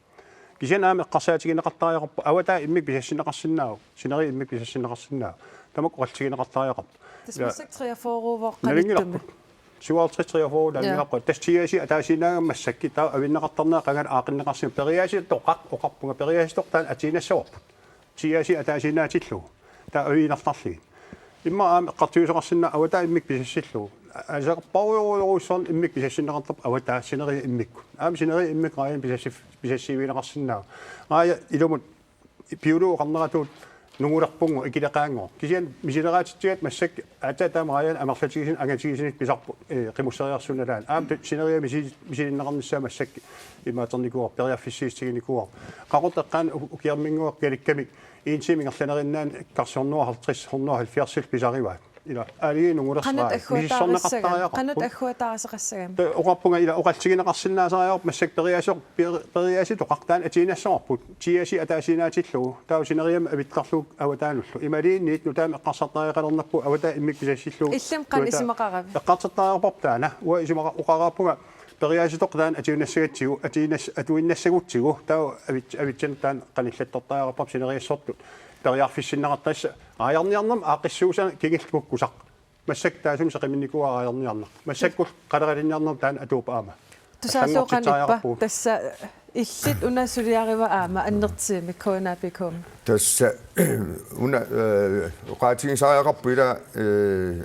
Kisianni aamma eqqarsaatigineqartariaqarpoq avataa immikkut pisassinneqarsinnaavoq, sineriak immikkut pisassinneqarsinnaavoq. Tamakku oqallisigineqartariaqarpoq. Tassa massakkut treogfyrre-uvoq qanittumi. Nalunngilarput. Syvoghalvtreds treogfyrre Ja. nalunngilarput. Tassa T A C ataasiinnaagami massakkut taava avinneqartarnera qangali aaqqinneqarsinnaavoq, periaasitoqaq oqarpunga, periaasitoq taanna atuinnassavarput. T A C ataasiinnaatillugu. Taava aviinnartarlugit. Immaqa aamma eqqartuisoqarsinnaavoq avataa immikkut pisassillugu. Aalisaqarparujorujussuarnik immikkut pisassinneqartarpoq avataa sineriak immikkut. Aamma sineriak immikkut raajanik pisassif-, pisassiivigineqarsinnaavoq. Raaja ilumut piullugu oqarneratut nungulerpunngooq, ikileqaanngooq. Kisianni misileraatitsigatta massakkut aatsaat taama raajanik amerlatigisunik angatigisunik pisarput, eh, qimusseriarsuup nalaani. Aamma tu-, sineriak misi-, misilinneqarnissaa massakkut imaaternikuu-, periarfissiissutiginikuuarput. Qaqortoq eqqaani u-, ukiarminnguaq kalikkamik en time ingerlaneriinnaani karsihornua halvtreds, hundrede og halvfjerds pisarivaat. Ila, aalajangiinut nungulersoq. Qanoq agguataarissagami? Misissorneqartariaqarput. Qanoq agguataarissagami? Ta-, oqarpunga ila oqallisigineqarsinnaasariaqarpoq massakkut periaaseq, per-, periaasitoqaq taanna atuinnassavarput. T A C ataasiinnaatillugu. Taava sineriammi avittarlugu avataanullu. Imaluunniit nutaamik eqqarsartariaqalernerput avataa immikkut pisassillugu. Illimmi qanoq Avataa-, isumaqaravit? Eqqartortariaqarparput taanna. Uanga isumaqa-, oqaraapunga periaasitoq taanna atuinnassagatsigu, atuinnas-, atuinnassagutsigu. Taava avit-, avitseq taanna qanillattortariaqarparput sineriassortut. Periarfissinneqartarsi-, raajarniarnermi aaqqissuussani kingulleq kukkusaq. Massakkut taassuma seqiminnikuuara raajarniarneq. Massakkut qaleralinniarneq taanna atuuppoq aamma. Tusaalluoqanippa allanngortitseriaqarpugut. Tassa illit una suliariva aamma annertuumik K N A P K-mi? Tassa una, eh, oqaatigisariaqarpoq ila, eh,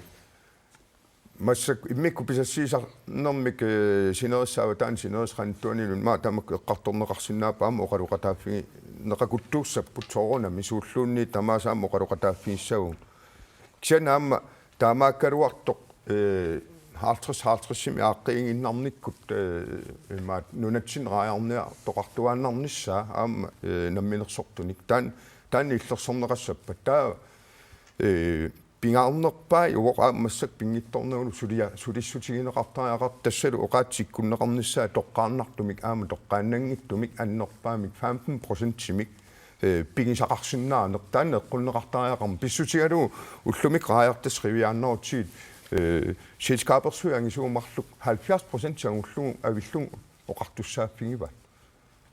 massakkut immikkut pisassiisarnermik, eh, sinerissap avataani sinerissap qanittuaniluunniit maani tamakku eqqartorneqarsinnaapput aamma oqaloqataaffigineqakuttuussapput soorunami suulluunniit tamaasa aamma oqaloqataaffigissavagut. Kisianni aamma taamaakkaluartoq, eh, halvtreds halvtredsimik aaqqiiginnarnikkut, eh, imaat nunatsinni raajarniartoqartuaannarnissaa aamma, eh, namminersortunik. Taan-, taanna illersorneqassappat. Taava, eh, pingaarnerpaaq uagut aamma massakkut pinngitsoornagulu sulia-, sulissutigineqartariaqartoq tassalu oqaatsit ikkunneqarnissaat toqqaannartumik aamma toqqaannanngitsumik annerpaamik femten procentimik, eh, pigisaqarsinnaaneq taanna eqqunneqartariaqarmat pissutigalugu ullumikkut raajartassat qiviaannarutsigit, eh, selskabersuit angisuut marluk halvfjerds procent angullugu avillugu oqartussaaffigivaat.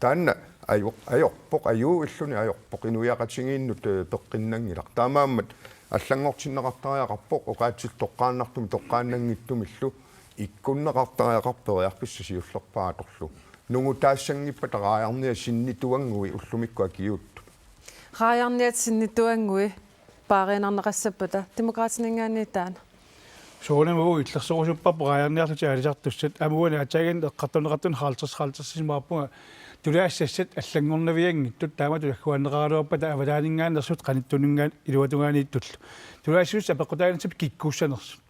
Taanna ajo-, ajorpoq, ajuulluni ajorpoq, inuiaqatigiinnut, eh, peqqinnanngilaq. Taamaammat allanngortinneqartariaqarpoq oqaatsillu toqqaannartumik toqqaannanngitsumillu ikkunneqartariaqarpoq periarfissaq siullerpaaq atorlugu. Nungutaassanngippata raajarniat sinnituanngui ullumikkut akiuuttut. Raajarniat sinnituanngui paariinnarneqassappata Demokraatininngaanniit taanna. Soorunami uagut illersorusupparput raajarniarlutik aalisartussat, aamma uani aatsaannguaq eqqartorneqartuni halvtreds halvtreds isumaqarpunga tulaassassat allanngornavianngitsut taamatut agguaanneqaraluarpata avataaninngaanneersut qanittuninngaanniit iluatungaaniittullu. Tulaassuseq apeqqutaanissap kikkuussanersut.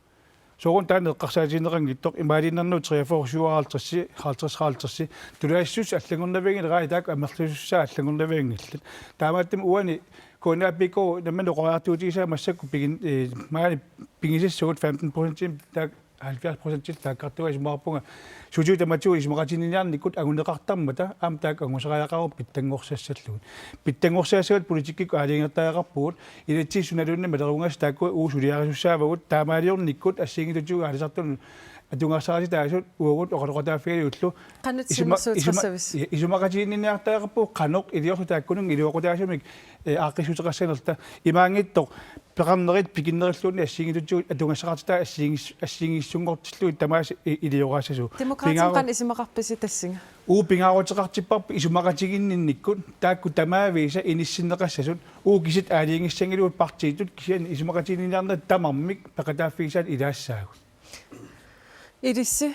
Soorunami taanna eqqarsaatigineqanngitsoq imaaliinnarnagu treogfyrre syvoghalvtreds, halvtreds halvtreds, tulaassuseq allanngornavianngilaq, raajartaat amerlasussaat allanngornavianngillat. Taamaattumik uani K N A P K nammineq oqariartuutigisaa massakkut pigin-, eh, maani pigisassagut femten procentimik taakku halvfjerds procentillu taakkartugaat isumaqarpunga sutigut tamatigut isumaqatiginninniarnikkut anguneqartarmata aamma taakku angusariaqarput pitsanngorsassallugit. Pitsanngorsassagutta politikkikkut aalajangertariaqarpugut, inatsisissap sunaluunniit malerugassat taakku uagut suliarisussaavagut, taamaaliornikkut assigiinngitsutigut aalisartunut atugassaqartitaasut uagut oqaloqataaffigalugullu Qanoq isuma-, isuma-, timersuuteqassavisi? I-, isumaqatiginninniartariaqarpugut qanoq iliorluta taakkununnga iluaqutaasumik, eh, aaqqissuuteqassanerluta. Imaanngitsoq peqarnerit pikinnerilluunniit assigiinngitsutigut atugassaqartitaasut assigiinngis-, assigiinngissunngortillugit tamaasa i-, ilioraassasugut. Demokraatit Pingaaro-, qanoq isumaqarpisi tassunga? Uagut pingaaruteqartipparput isumaqatiginninnikkut taakku tamaavisa inissinneqassasut, uagut kisiat aalajangissanngilagut partiitut kisianni isumaqatiginninniarnerat tamarmik peqataaffigisaat ilaassaagut. Ilissi,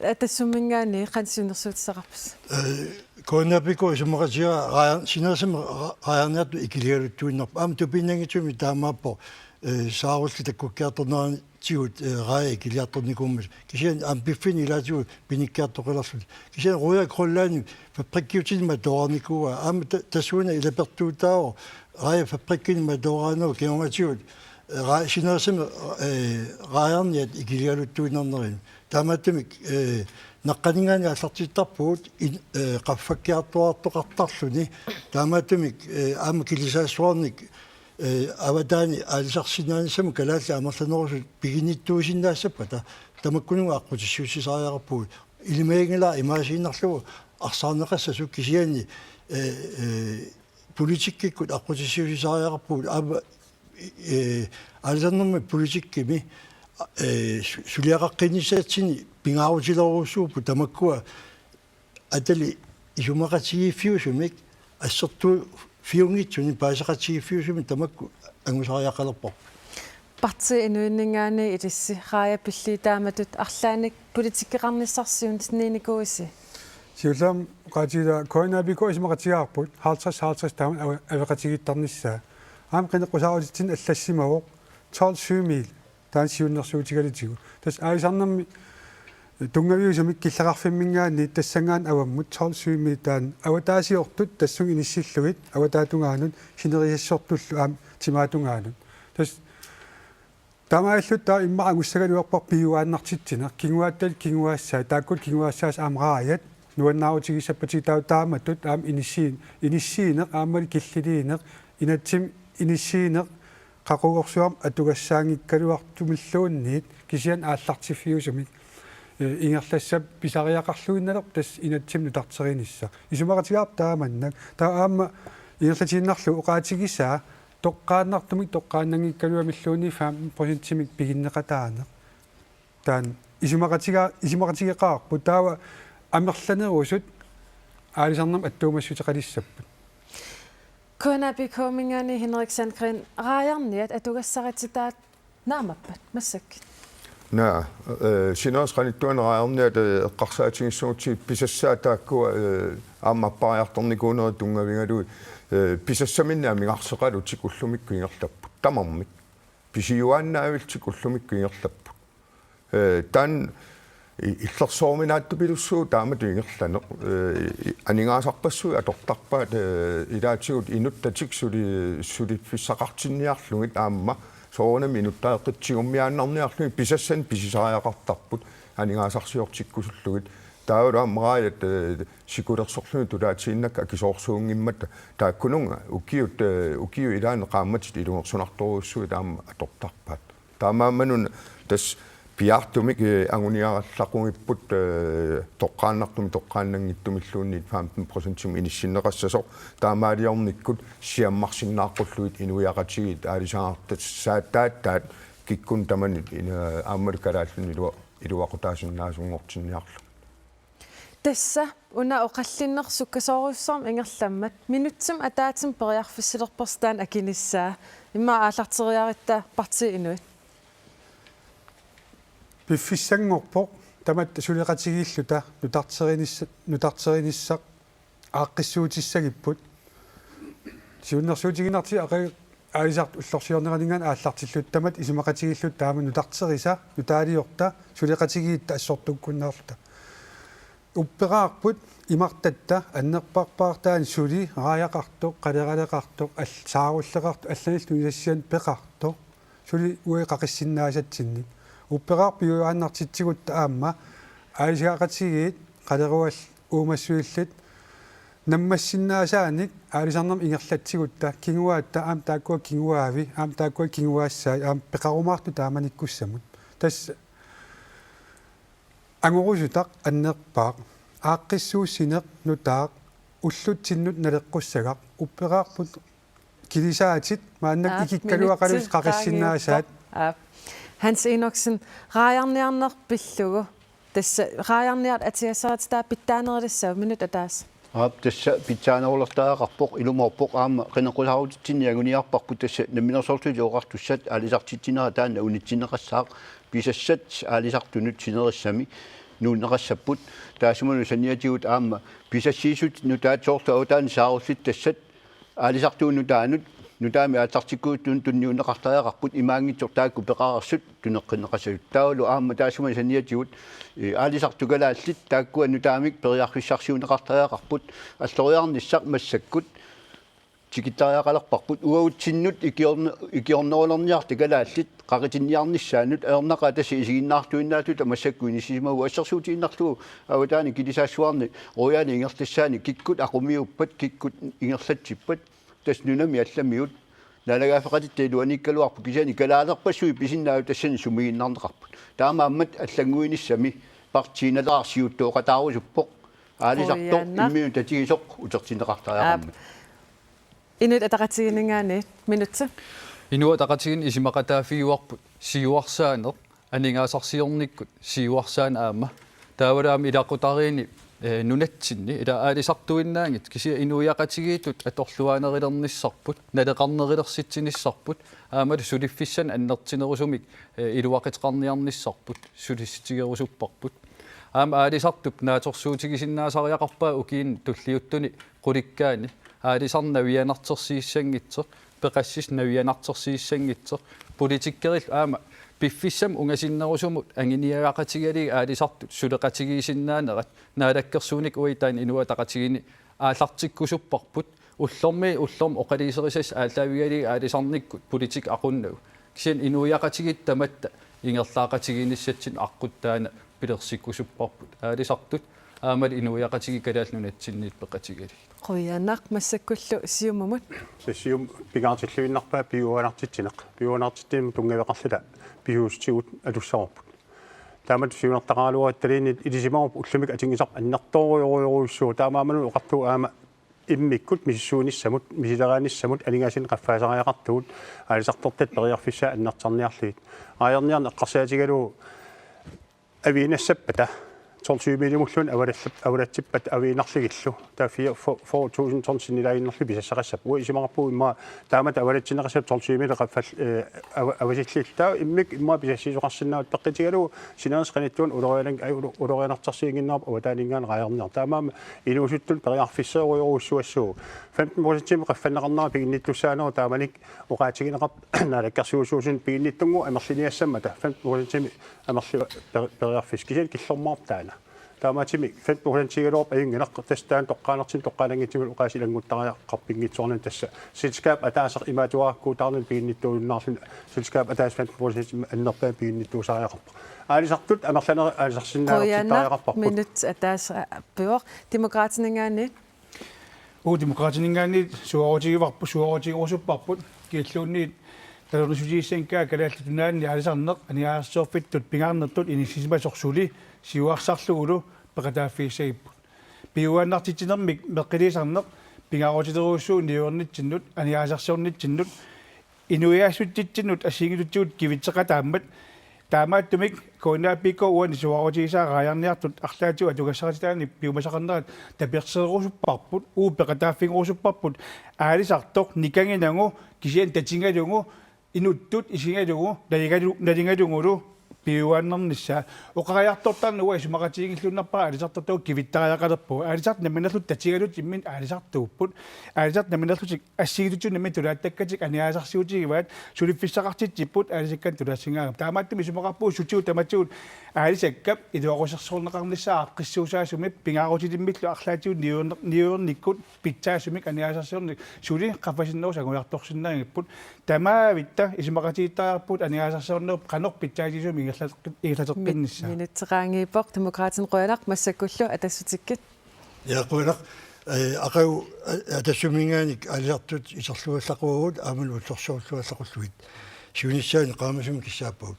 eh, tassumminngaanniit qanoq siunnersuutissaqarpisi? Eh, K N A P K isumaqatigaara raajar-, sinerissami ra-, raajarniartut ikiligaluttuinnarput. Aamma tupinnanngitsumik taamaappoq, eh, saarullit takkukkiartorneratigut, eh, raajat ikiliartornikuummat. Kisianni aamma piffinni ilaatigut pinikkiartoqqilerlutik. Kisianni Royal Greenlandip fabrikkiutinni matoorarnikuuaa. Aamma ta-, tassuuna ilapertuutaavoq raajap fabrikkinni matooraannagu kingornatigut, eh, raa-, sinerissami, eh, raajarniat ikiligaluttuinnarnerini. Taamaattumik, eh, Naqqaninngaanniit aallartittarpugut in-, eh, qaffakkiartuaartoqartarluni, taamaattumik, eh, aamma kilisaassuarnik, eh, avataani aalisarsinnaanissamut kalaallit amerlanerusut piginnittuusinnaassappata, tamakkununnga aqqutissiuussisariaqarpugut. Ilimaginngilara imaasiinnarlugu arsaarneqassasut, kisianni, eh, eh, politikkikkut aqqutissiuussisariaqarpugut, aamma, eh, aalisarnermi politikkimi, eh, su-, suliaqaqqinnissatsinnit pingaarutilerujussuupput, tamakkua atali isumaqatigiiffiusumik assersuutigiunngitsunik paaseqatigiiffiusumik tamakku angusariaqalerparput. Partii Inuinninngaanniit ilissi raajat pilliit taamatut arlaannik politikkeqarnissarsiuunniinnikuuisi? Siullermik oqaatigilaarlugu K N A P K isumaqatigaarput halvtreds halvtreds taama ave-, aveqatigiittarnissaa. Aamma qineqqusaarutitsinni allassimavoq tolv syvmil taanna siunnersuutigalutigu. Tassa aalisarnermi tunngaviusumik killeqarfimminngaanniit tassanngaannaq avammut tolv syvmil taanna avataasiortut tassunga inissillugit avataatungaanut sinerisassortullu aamma timaatungaanut. Tassa taamaalilluta taava immaqa angussagaluarparput piujuaannartitsineq, kinguaattalu kinguaassai, taakkulu kinguaassaasa aamma raajat nuannaarutigissappata, taava taamatut aamma inissiin-, inissiineq aammali killiliineq, inatsimmi inissiineq qaqugorsuarmik atugassaanngikkaluartumilluunniit kisianni aallartiffiusumik, eh, ingerlassappat pisariaqarluinnalerpoq tassa inatsimmi nutarterinissaq. Isumaqatigaarput taamannak. Taava aamma ingerlatiinnarlugu oqaatigisaa toqqaannartumik toqqaannanngikkaluamilluunniit femten procentimik piginneqataaneq. Taanna isumaqatiga-, isumaqatigeqaarput, taava amerlanerusut aalisarnermut attuumassuteqalissapput. K N A P K-minngaanniit Henrik Sandgreen, raajarniat atugassarititaat naammappata massakkut? Naa, eh, sinerissap qanittuani raajarniat, eh, eqqarsaatigissagutsigu pisassaat taakkua, eh, aamma appariartornikuunerit tunngavigalugit, eh, pisassaminnik amigarseqalutik ullumikkut ingerlapput. Tamarmik. Pisiuaannaavillutik ullumikkut ingerlapput. Eh, taanna i-, illersoruminaattupilussuuvoq taamatut ingerlaneq. Eh, i-, aningaasarpassuit atortarpaat, eh, ilaatigut inuttatik suli-, suliffissaqartinniarlugit aamma soorunami inuttaaqqitsigummiaannarniarlugit pisassanik pisisariaqartarput aningaasarsiortikkusullugu. Taavalu aamma raajat, eh, sikulersorlugit tulaatiinnakkat akisoorsuunngimmata taakkununnga ukiut, eh, ukiut ilaanni qaammatit ilungersunartorujussuit aamma atortarpaat. Taamaammat una tassa piaartumik, eh, anguniagallaqugipput, eh, toqqaannartumik toqqaannanngitsumilluunniit femten procentimut inissinneqassasoq, taamaaliornikkut siammarsinnaaqqullutik inuiaqatigiit aalisagartassaataat kikkunnit tamanit ina-, aammalu Kalaallit Nunaat ilua-, iluaqutaasinnaasunngortinniarlugu. Tassa una oqallinneq sukkasoorujussuarmik ingerlammat minutsimik ataatsimik periarfissilerparsi taanna akinissaa. Immaqa aallarteriarutta Partii Inuit. Piffissanngorpoq tamatta suleqatigiilluta nutarterinissa-, nutarterinissaq aaqqissuutissagipput. Siunnersuutigiinnartut aqagu aalisartut ullorsiorneraninngaanniit aallartilluta tamatta isumaqatigiilluta taama nutarterisa, nutaaliorta, suleqatigiitta assortukkunnaarluta. Upperaarput imartatta annerpaarpaartaani suli raajaqartoq, qaleraleqartoq, all-, saarulleqartoq, allanillu tunisassianik peqartoq, suli uagut qaqissinnaasatsinnik. Upperaarput piujuaannartitsigutta aamma aalisagaqatigiit qaleruallit uumassuillit nammassinnaasaanik aalisarnermut ingerlatsigutta kinguaatta aamma taakkua kinguaavi, aamma taakkua kinguaassai aamma peqarumaartut taamanikkussamut. Tassa angorusutaq annerpaaq, aaqqissuussineq nutaaq, ullutsinnut naleqqussagaq, upperaarput kilisaatit maannakkut Aap, ikikkaluaqalutik minutsip qaqissinnaasaatit. Qaangiuppoq. Aap. Hans Enoksen, raajarniarneq pillugu. Tassa raajarniartut atugassarititaat pitsaanerulissavat, minut ataaseq. Aap, tassa pitsaanerulertariaqarpoq, ilumoorpoq aamma qineqqusaarutitsinni anguniarparput tassa Namminersorlutik Oqartussat aalisartitsinerat taanna unitsinneqassaaq, pisassat aalisartunut sinerissami nuunneqassapput. Taassumalu saniatigut aamma pisassiissutit nutaat soorlu avataani saarullittassat aalisartuup nutaanut, nutaamik aallartikkusuttut tunniunneqartariaqarput, imaanngitsoq taakku peqareersut tuneqqinneqassasut. Taavalu aamma taassuma saniatigut, eh, aalisartut kalaallit taakkua nutaamik periarfissarsiunneqartariaqarput, alloriarnissaq massakkut tikittariaqalerparput uagutsinnut ikiorne-, ikiornerulerniartut kalaallit qaqitinniarnissaannut ajornaqaaq tassa isiginnaartuinnaatut massakkut inissisimavoq assersuutigiinnarlugu avataani kilisaassuarni Rujani ingerlassaani kikkut aqumiuppat kikkut ingerlatsippat tassa nunami allamiut naalagaaffeqatitta iluaniikkaluarpoq kisianni kalaalerpassuit pisinnaavut tassani sumiginnarneqarput. Taamaammat allannguinissami partiinalaarsiuttooqataarusuppoq aalisartoq Qujanaq. Imminut tatigisoq utertinneqartariaqarmat. Aap. Inuit Ataqatigiinninngaanniit minutsi. Inuit Ataqatigiinni isumaqataaffigaarput siuarsaaneq aningaasarsiornikkut siuarsaaneq aamma. Taavalu aamma ilaqutariinni, eh, nunatsinni ila aalisartuinnaanngitsut kisianni inuiaqatigiittut atorluaanerulernissarput, naleqarnerulersitsinissarput, aammalu suliffissanik annertunerusumik, eh, iluaqutaqarniarnissarput, sulissutigerusupparput. Aamma aalisartup naatsorsuutigisinnaasariaqarpaa ukiuni tulliuttuni qulikkaani aalisarneq navianartorsiissanngitsoq, peqassisut navianartorsiissanngitsoq, politikerit aamma piffissami ungasinnerusumut anguniagaqatigalugit aalisartut suleqatigiissinnaanerat naalakkersuinikkut uagut taanna Inuit Ataqatigiinni aallartikkusupparput, ullormiit ullormut oqaluuserisassat aallaavigalugit aalisarnikkut politikki aqunnagu. Kisianni inuiaqatigiit tamatta ingerlaaqatigiinnissatsinnut aqqut taanna pilersikkusupparput. Aalisartut aammalu inuiaqatigiit Kalaallit Nunatsinniit peqatigalugit. Qujanaq massakkullu Siumumut. Siumut pingaartilluinnarpaa piujuaannartitsineq. Piujuaannartitsineq tunngaveqarluta pisuussutigut atussavarput. Taamatut siunertaqaraluaruttaluunniit ilisimavoq ullumikkut atunngisaq annertoorujorujorujussuuvoq. Taamaammat oqartugut aamma immikkut misissuinissamut, misileraanissamut, aningaasat qaffaasariaqartugut, aalisartortat periarfissaat annertarniarlugit. Raajarniarneq eqqarsaatigalugu aviinassappata, tolv tiimiilimulluunniit avalallap-, avalatsippat aviinarlugillu. Taava fire, fo-, fire tusind ton sinnilaaginnarlugit pisassaqassapput. Uagut isumaqarpugut immaqa taamatut avalatsinneqassapput tolv tiimiilik qaffal-, eh, ava-, avasillillu. Taava immikkut immaqa pisassiisoqarsinnaapput peqqutigalugu sinerissap qanittuani ulorianan-, ai, ulo-, ulorianartorsiunnginnerput avataaninngaanniit raajarniarneq. Taamaammat inuusuttunut periarfisseerujorujussuassaaq. Femten procentimik qaffanneqarnera piginnittussaaneruvoq taamani oqaatigineqarpoq naalakkersuisuusunut piginnittunnguuvoq amerliniassammata femten procentimik amerli per-, periarfissaq kisianni killormoorpoq taanna. Taamaattumik femten procentiugaluarpoq ajunnginnaqqissaaq taanna toqqaannartumik toqqaannanngitsumik oqaasii ilannguttariaqarpinngitsoornani tassa selskabit ataasiinnaq imaattuarakkuutaarnani piginnittuujunnaarluni selskabit ataaseq femten procentimik annerpaamik piginnittuusariaqarpoq. Aalisartut amerlanerit aalisarsinnaalersittariaqarparput. Qujanaq, minut ataaseq appivoq. Demokraatininngaanniit. Uagut Demokraatininngaanniit suaarutigivarput, suaarutigerusupparput, kisianni nalornissutigissagaanni Kalaallit Nunaanni aalisarneq aningaasarsiorfittut pingaarnertut inissisimasoq suli siuarsarlugulu peqataaffigissagipput. Piujuaannartitsinermik meqqilisarneq pingaarutilerujussuuvoq niuernitsinnut, aningaasarsiornitsinnut, inuiaassutsitsinnut assigiinngitsutsigut kivitseqataammat. Taamaattumik K N A P K uani suaarutigisaa raajarniartut arlaatigut atugassarititaannik piumasaqarnerat tapersersorusupparput, uagut peqataaffigerusupparput, aalisartoq nikanginagu, kisianni tatigalugu, inuttut isigalugu, nalingalu-, nalingalugulu piujuaannarnissaa. Oqariartortarneq uanga isumaqatigiilluinnarpara aalisartortut kivittariaqalerpugut. Aalisartut nammineerlutik tatigaluttuinnarmik aalisartuupput. Aalisartut nammineerlutik assigiinngitsunik nammineq tulaattakkatik aningaasarsiutigivaat suliffissaqartitsipput aalisakkanik tulaassingaarami. Taamaattumik isumaqarpugut sutigut tamatigut aalisakkat iluaqusersorneqarnissaat aaqqissuussaasumik pingaarutilimmillu arlaatigut niuerner-, niuernikkut pitsaasumik aningaasarsiorneq suli qaffasinnerusoq angujartorsinnaagipput. Tamaavitta isumaqatigiittariaqarpugut aningaasarsiornerup qanoq pitsaatigisumik ingerla-, ingerlateqqinnissaa. Min-, minutsi qaangiippoq. Demokraatinit qujanaq, massakkullu Atassutikkit. Ja, qujanaq, eh, aqagu, eh, Atassuminngaanniit aalisartut iserluallaquagut aammalu ullorsiorluallaqullugit. Siunissaani qaamasumik kissaappagut.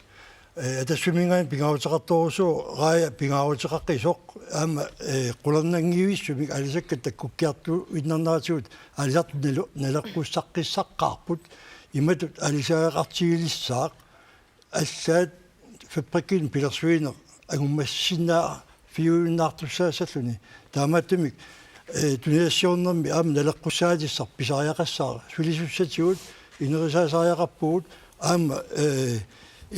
Eh, Atassuminngaanniit pingaaruteqartorujussuuvoq, raaja pingaaruteqaqisoq, aamma, eh, qularnanngivissumik aalisakkat takkukkiartuinnarneratigut aalisartut nalo-, naleqqussaqqissaqqaarput, imatut aalisagaqartigilissaaq, allaat fabrikkinik pilersuineq angummassisinnaaffiujunnaartussaassalluni. Taamaattumik, eh, tunisassiornermi aamma naleqqussaatissaq pisariaqassaaq. Sulisussatigut ineriartortariaqarpugut aamma, eh,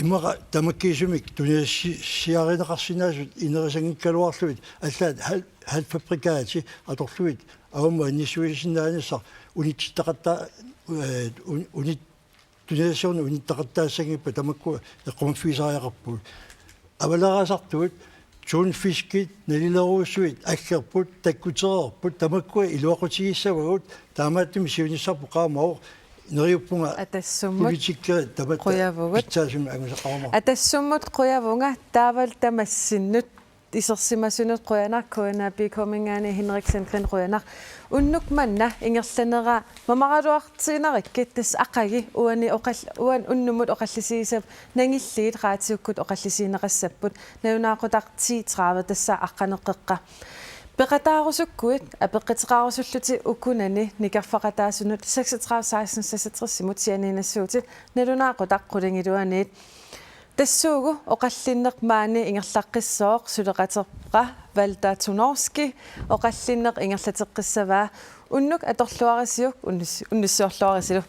immaqa tamakkiisumik tunisassi-, siarineqarsinnaasut ineriartortinngikkaluarlugit allaat hal-, halvfabrikati atorlugit aamma annissuisinnaanissaq unitsittaqatta-, eh, un-, unit-, tunisassiorneq unittaqattaassanngippata tamakku eqqumaffigisariaqarpugut. Avaleraasartugut Tunfiskit nalilersuisuit aggerput, takkutereerput, tamakkua iluaqutigissavagut, taamaattumik siunissarput qaammaavoq. Neriuppunga Atassummut politikkerit tamatta qujavugut. Pitsaasumik angusaqaruma. Atassummut qujavunga, taavalu tamassinnut isersimasunut qujanaq, K N A P K-minngaanniit Henrik Sandgreen qujanaq. Unnuk manna ingerlanera mamaraluartiinnarakku, tassa aqagu uani oqall-, uani unnummut oqallisigisavut nangilliit raatiukkut oqallisigineqassapput, nalunaaqutaq ti tredive, tassa aqqaneq-qeqqa. Peqataarusukkuit apeqquteqarusullutit ukunani nikerfaqataasunut seksogtredive seksten seksogtresimut sianiinnassuutit, nalunaaqutaq qulingiluaniit. Tassuugu oqallinneq maani ingerlaqqissooq suleqaterpa Valter Tunorski, oqallinneq ingerlateqqissavaa. Unnuk atorluarisiuk, unnus-, unnussiorluarisilu.